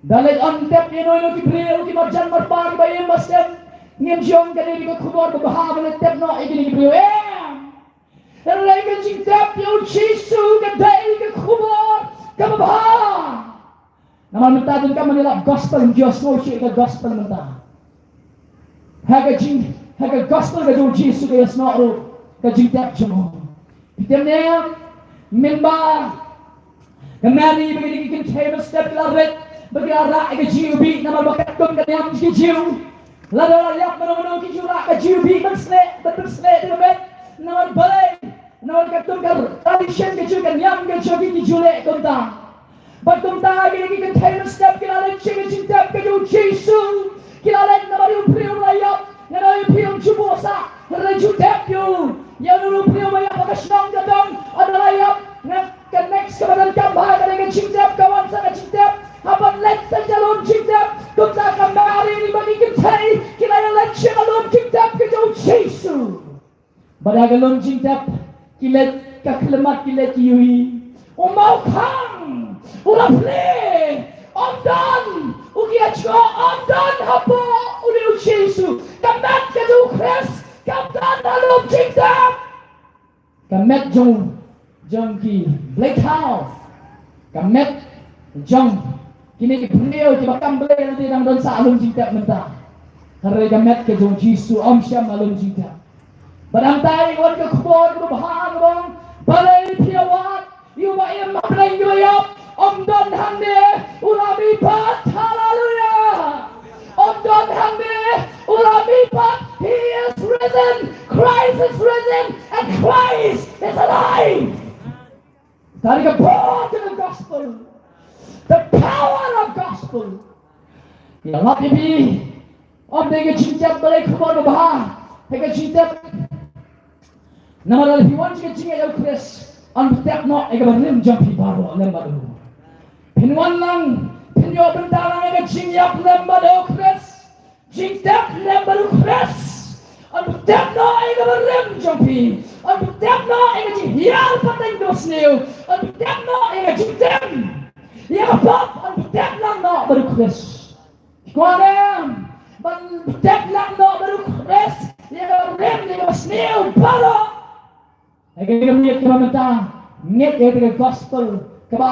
Da leit yn tep ïa no ïa no ki briew, ki marjan marpa, kiba im ba sem, ngim shong ka dei ka khubor babha ba leit tep noh ïa kine ki briew, em. Hynrei ka jingtep ïa U Jisu ka dei ka khubor kaba bha. Namar mynta donkam ban ïalap gospel, ngim ju ïasnoh shuh ïa ka gospel mynta. Ha ka jing, ha ka gospel ka jong U Jisu ka ïasnoh ruh ka jingtep jong u. Phi tip ne em, mynba ka Mary bad kine ki kynthei mynstep ki la rit, ba ki la rah ïa ka jingïabih, namar ba katkum ka niam ki Jiw. Lada la ïap mano mano ki ju rah ka jingïabih ban shlei, ban shlei da ka met. Namar balei? Namar katkum ka tradition ka jong ki, ka niam ka jong ki, ki ju leh kumta. Bad kumta kine ki kynthei mynstep ki la leit sha ka jingtep ka jong U Jisu. Ki la leit namar ïa u briew ba la ïap. Ngan ong ïa phi, ym ju buh sah, hynrei ju tep ïa u. Ïa u briew ba Bad ha ka lum jingtep ki leit ka khyllipmat, ki leit ki ïohi u mawkhang u la plie. Ym don u ki ïa jngoh, ym don hapoh u dei u Jisu. Ka met ka jong u Khrist kam don ha lum jingtep. Ka met jong, jong ki blei thaw, ka met jong kine ki briew kiba kam blei, la dang don sha lum jingtep mynta. Hynrei ka met ka jong u Jisu ym shym ha lum jingtep. Bad hangta i wan ka khubor kaba bha, ka ong, balei phi ïa wad ïa uba im hapdeng kiba ïap? Ym don hangne, u la mihpat. Haleluya. Ym don hangne, u la mihpat. He is risen. Christ is risen and Christ is alive. Tang ka bor jong ka gospel. The power of gospel. Ïa lap ïa phi. Ym dei ka jingtep balei, khubor babha. Hei ka jingtep. Namar lada phi wan sha ka jingïap ïa u Khrist, yn pyntep noh ïa kaba rim jong phi baroh lem bad u. Phin wan lang, phin ïoh bynta lang ïa ka jingïap lem bad u Khrist. Jingtep lem bad u Khrist yn pyntep noh ïa kaba rim jong phi. Yn pyntep noh ïa ka jinghiar pateng kaba sniew. Yn pyntep noh ïa ka jingtem. Ïa ka pop yn pyntep lang noh bad u Khrist. Ki kwah em, ban pyntep lang noh bad u Khrist ïa kaba rim, ïa kaba sniew baroh. Ha kane ka miet kaba mynta, ngeit ïa ka gospel kaba,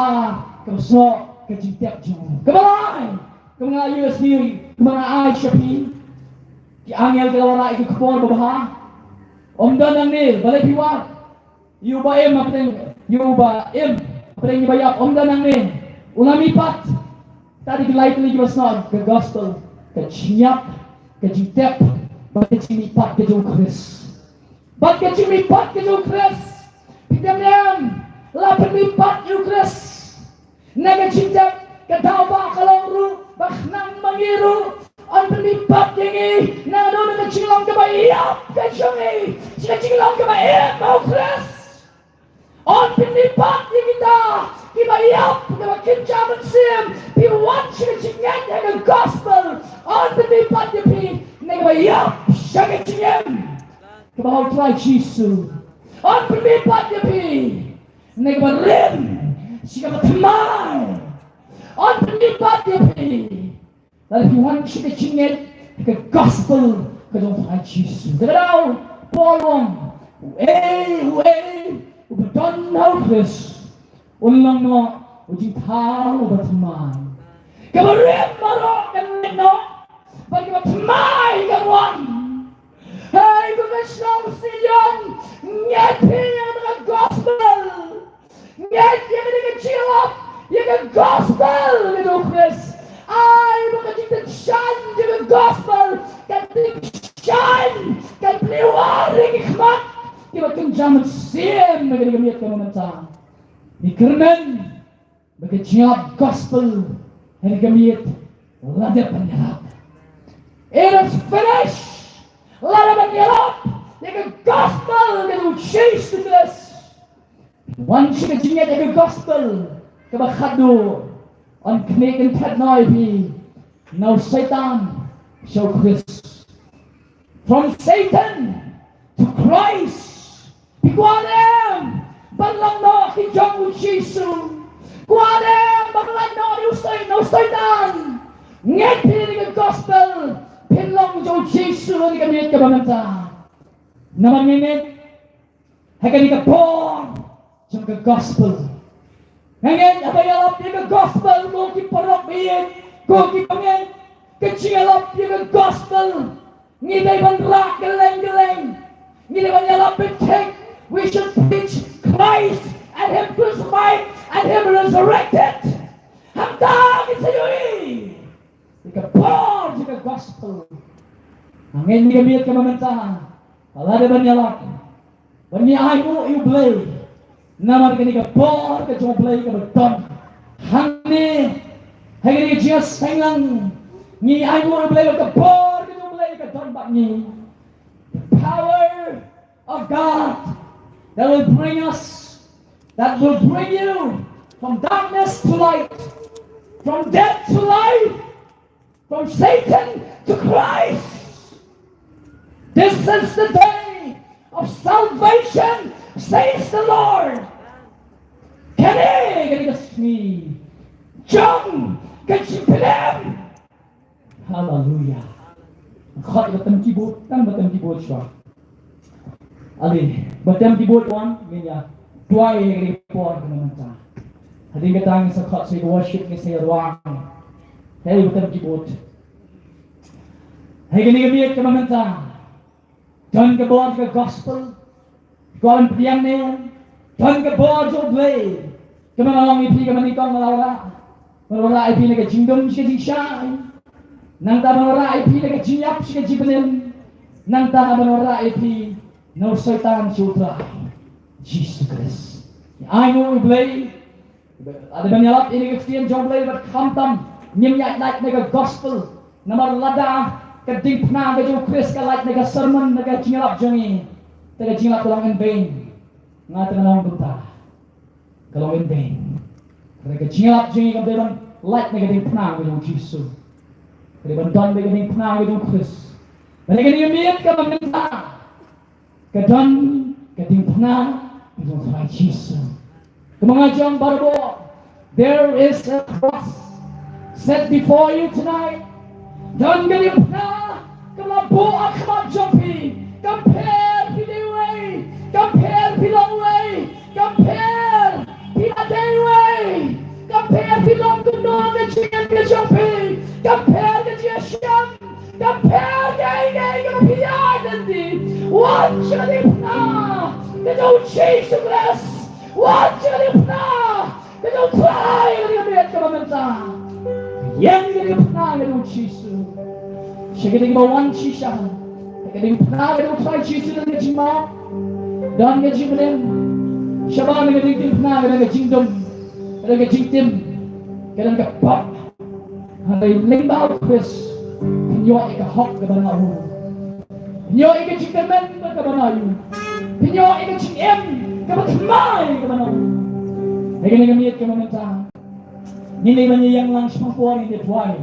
kaba snoh ka jingtep jong u. Kaba lai, kaba nga ïohi, kaba nga ai sha phi. Ki angel ki la wanrah ïa ka khubor babha. Ym don nangne, balei phi wad ïa uba im hapdeng, ïa uba im hapdeng kiba ïap? Ym don nangne, u la mihpat. Tang ki lai tylli kiba snoh ka gospel, ka jingïap, ka jingtep bad ka jingmihpat ka jong u Khrist. Bad ka jingmihpat ka jong u Khrist, phi tip ne em, la pynmihpat ïa u Khrist na ka jingtep, ka daw ba ka long ruh, ba khnang ma ngi ruh yn pynmihpat ïa ngi, naduh na ka jinglong kaba ïap ka jong ngi sha ka jinglong kaba im ha u Khrist. Yn pynmihpat ïa kita kiba ïap, kiba kynja mynsiem. Phi wan sha ka jingngeit ha ka gospel, yn pynmihpat ïa phi na kaba ïap sha ka jingim, kaba ha u Trai Jisu. Yn pynmihpat ïa phi na kaba rim sha kaba thymmai. Yn pynmihpat ïa phi lada phi wan sha ka jingngeit ha ka gospel ka jong u Trai Jisu. Te ka daw Paul u ong, uei uei uba don ha u Khrist un long noh u jingthaw uba thymmai. Kaba rim baroh kan leit noh, bad kaba thymmai kan wan. Hei ko ka shnong Sydney, ngeit phi ïa ka gospel. Ngeit ïa kane ka jingïalap ïa ka gospel ka jong u Khrist. Ai ba ka jingtyngshaiñ ïa ka gospel kan tyngshaiñ, kan pynïawar ïa ki khmat kiba kynja mynsiem ha kane ka miet kaba mynta. Ngi kyrmen ba ka jingïalap gospel ha kane ka miet la dep ban ïalap. It is finished. La dep ban ïalap ïa ka gospel ka jong u Jisu Khrist. Wan sha ka jingngeit ha ka gospel kaba khatduh, yn khmih kynthet noh ïa phi na u Soitan sha u Khrist. From Satan to Christ. Phi kwah ne em ban long noh ki jong u Jisu? Kwah ne em ban lait noh na u Soi-, na u Soitan? Ngeit phi ïa ka gospel, phin long jong u Jisu ha kane ka miet kaba mynta. Namar ngi ngeit ha kane ka por jong ka gospel. Nga ngeit haba ïalap ïa ka gospel, ko ki paralok ba ïeit, ko ki bangeit, ka jingïalap ïa ka gospel ngi dei ban rah kylleng kylleng. Ngi dei ban ïalap beit thik. We should preach Christ and Him crucified and Him resurrected. Hangta ngin sa ïohi ïa ka por jong ka gospel. Nga ngeit ha kane ka miet kaba mynta, la dei ban ïalap ban ïa ainguh ïa u Blei. Namar kane ka bor ka jong u Blei kaba don hangne ha kane ka jingïaseng lang. Ngi ainguh ïa u Blei ba ka bor ka jong u Blei ka don bad ngi. The power of God that will bring us, that will bring you from darkness to light, from death to life, from Satan to Christ. This is the day of salvation, says the Lord. Kane ka dei ka sngi jong ka jingpyrkhat. Haleluya. Khot ba tem ki bud, tang ba tem ki bud shuwa. Ale, ba tem ki bud wan, ngin ïa duwai ïa ka por ka mynta. Hadien kata ngin sa khot sa ïa ka worship, ngin sa ïa ruang. Hei, ba tem ki bud. Hei, kane ka miet ka mynta. Don ka bor ka gospel. Ka ban pdiang ne. Don ka bor jong U Blei. Ka ban long ïa phi ka ban nyngkong, ka ban wanrah. Ban wanrah ïa phi na ka jingdum sha ka jingshai. Nangta ban wanrah ïa phi na ka jingïap sha ka jingbymman. Nangta ban wanrah ïa phi na u Soitan sha U Trai Jisu Khrist. Ai nguh ïa U Blei. Lada ban ïalap ïa ka ktien jong U Blei bad khamtam ngim ïaid lait na ka gospel. Namar lada ka diengphna ka jong U Khrist ka lait na ka sermon, na ka jingïalap jong ngi, te ka jingïalap ka long in vain. Nga te nga ong kumta. Ka long in vain. Ka jingïalap jong ngi kam dei ban lait na ka diengphna ka jong U Jisu. Ka dei ban don ka diengphna ka jong U Khrist. Bad ka dei ka miet ka mynta. Ka don ka diengphna ka jong U Trai Jisu. Kumba nga ong barabor, there is a cross set before you tonight. Don ka diengphna kaba la buh ha khmat jong phi. Kam pher phi dei uwei, kam pher phi long uwei, kam pher phi la dei uwei, kam pher phi long kumno, ka jingim ka jong phi, kam pher ka jingïashem. Ka pher kaei kaei kaba phi ïaid lynti. Wan sha ka diengphna ka jong U Jisu Khrist. Wan sha ka diengphna ka jong U Trai ha kane ka miet kaba mynta. Ïeng ha ka diengphna ka jong U Jisu. Sha ka dei kaba wan shisha ha ka diengphna ka jong U Trai Jisu, don ka jingmap, don ka jingmlien. Shabar na ka diengphna ka don ka jingdum, ka don ka jingtim, ka don ka pop. Hynrei lyngba U Khrist phin ïoh ïa ka hok kaba na u. Phin ïoh ïa ka jingkyrmen kaba na u. Phin ïoh ïa ka jingim kaba thymmai kaba na u. Ha kane ka miet kaba mynta, ngin ïa ban ïeng lang shaphang por, ngin ïa duwai.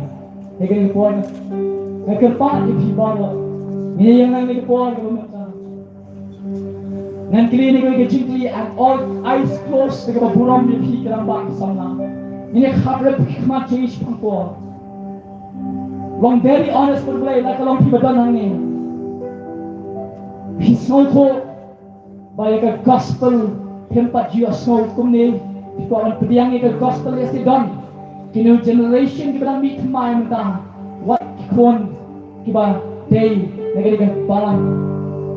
Ha kane ka por nga kyrpad ïa phi baroh, ngin ïa ïeng lang ha kane ka por kaba mynta. Ngan kylli ïa kane ka jingkylli, and all eyes closed, da kaba burom ïa phi ki rangbah ki samla. Ngin ïa khap rep ki khmat jong ngi shaphang por. Long very honest bad U Blei, la ka long phi ba don hangne. Phi sngewthuh ba ïa ka gospel phim pat ju ïohsngew kumne, phi kwah ban pdiang ïa ka gospel, ïa shi don ki new generation kiba dang mih thymmai mynta, wat ki khun kiba dei na ka dei ka balang.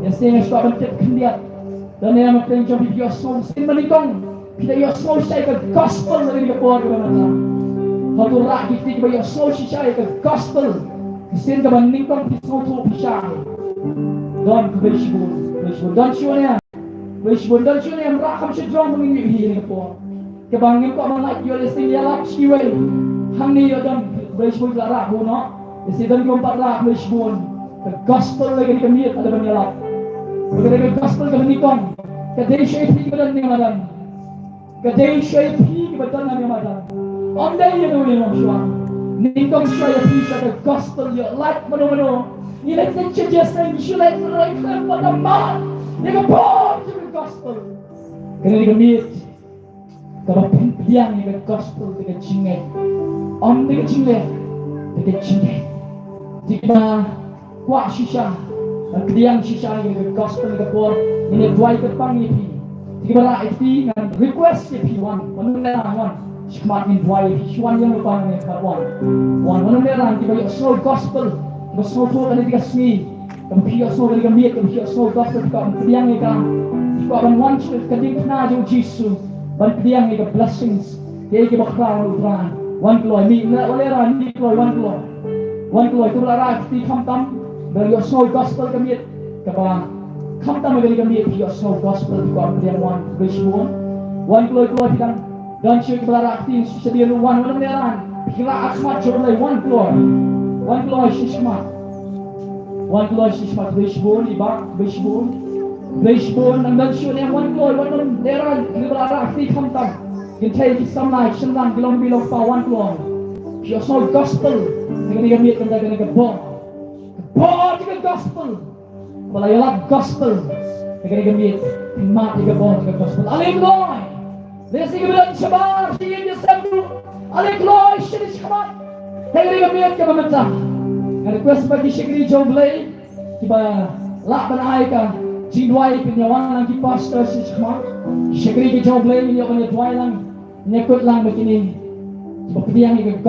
Ïa shi nga shu kwah ban tip khyndiat. Don ne em ha pdeng jong phi ba ïohsngew shisha mynnyngkong, phi da ïohsngew shisha ïa ka gospel na ka dei ka por kaba mynta? Hato rah ki kti kiba ïohsngew shisha ïa ka gospel shisha kaba nyngkong, phi sngewthuh phi shai? Don, khublei shibun, khublei shibun. Don shuh ne em? Khublei shibun. Don shuh ne em? Rah kham shajrong ba ngin ïohi ha kane ka por. Kaba ngim kwah ban lait ïoh lehse ïalap sha kiwei. Hangne ïoh don, khublei shibun, la rah bun noh. Lehse don kiba ym pat rah, khublei shibun. Ka gospel ha kane ka miet ka dei ban ïalap. Ka dei ka gospel kaba nyngkong. Ka dei sha ïa phi kiba don ne em, madan. Ka dei sha ïa phi kiba don ne em, madan. Ym dei ïa uwei uwei shuwa. Nyngkong sha ïa phi sha ka gospel, ïa lait mano mano. Ngi leit sha jingseng, ngi shu leit, ngi leit khlem pat da mad ïa ka bor jong ka gospel. Kane ka miet kaba pynpdiang ïa ka gospel da ka jingngeit, ym da ka jingleh, da ka jingngeit. Dei ba kwah shisha ban pdiang shisha ïa ka gospel ha ka por, ngin ïa duwai kyrpang ïa phi. Dei ba rah ïa phi, ngan request ïa phi, wan, wan ym lehrain, wan shakhmat, ngin duwai ïa phi. Shu wan ïa u Kpa, ngin ïa wan, wan ym lehrain. Dei ba ïohsngew gospel, ba sngewthuh kane dei ka sngi kaba phi ïohsngew kane ka miet, kaba phi ïohsngew gospel, phi kwah ban pdiang ïa ka, phi kwah ban wan sha ka diengphna jong U Jisu ban pdiang ïa ka blessings. Ïa ki bakhraw na U Trai. Wan kloi, mih, mih, wan lehrain, mih kloi, wan kloi. Wan kloi, kiba la rah kti khamtam, ba ïohsngew gospel ka miet kaba khamtam, ïa ka miet phi ïohsngew gospel, phi kwah ban pdiang, wan, khublei shibun. Wan kloi kloi, phi dang don shuh kiba la rah kti shadien ruh, wan, wan ym lehrain. Phi rah ha khmat jong U Blei, wan kloi. Wan kloi sha khmat. Wan kloi sha khmat, khublei shibun, i Bah, khublei shibun. Khublei shibun, nang don shuh ne em, wan kloi, wan ym lehrain, kiba la rah kti khamtam. Kynthei, ki samla, ki shynrang, ki long kmie, long kpa, wan kloi. Phi ïohsngew gospel ha kane ka miet, kane ka bor. Ka bor jong ka gospel. Ba la ïalap gospel, Ka dei ka miet, mad ïa ka bor ka gospel. Ale kloi. Lehse kiba don shabar, shi ïa sem tu. Ale kloi, shi ïa khmat. Ka dei ka miet kaba mynta. Nga request ba ki shakri jong Blei, kiba lah ban ai ka jingduwai, pynïawan lang ki pastor shi ïa khmat. Shakri ki jong Blei, ïa ban ïa duwai lang, ïa kut lang ba kine kiba pdiang ïa ka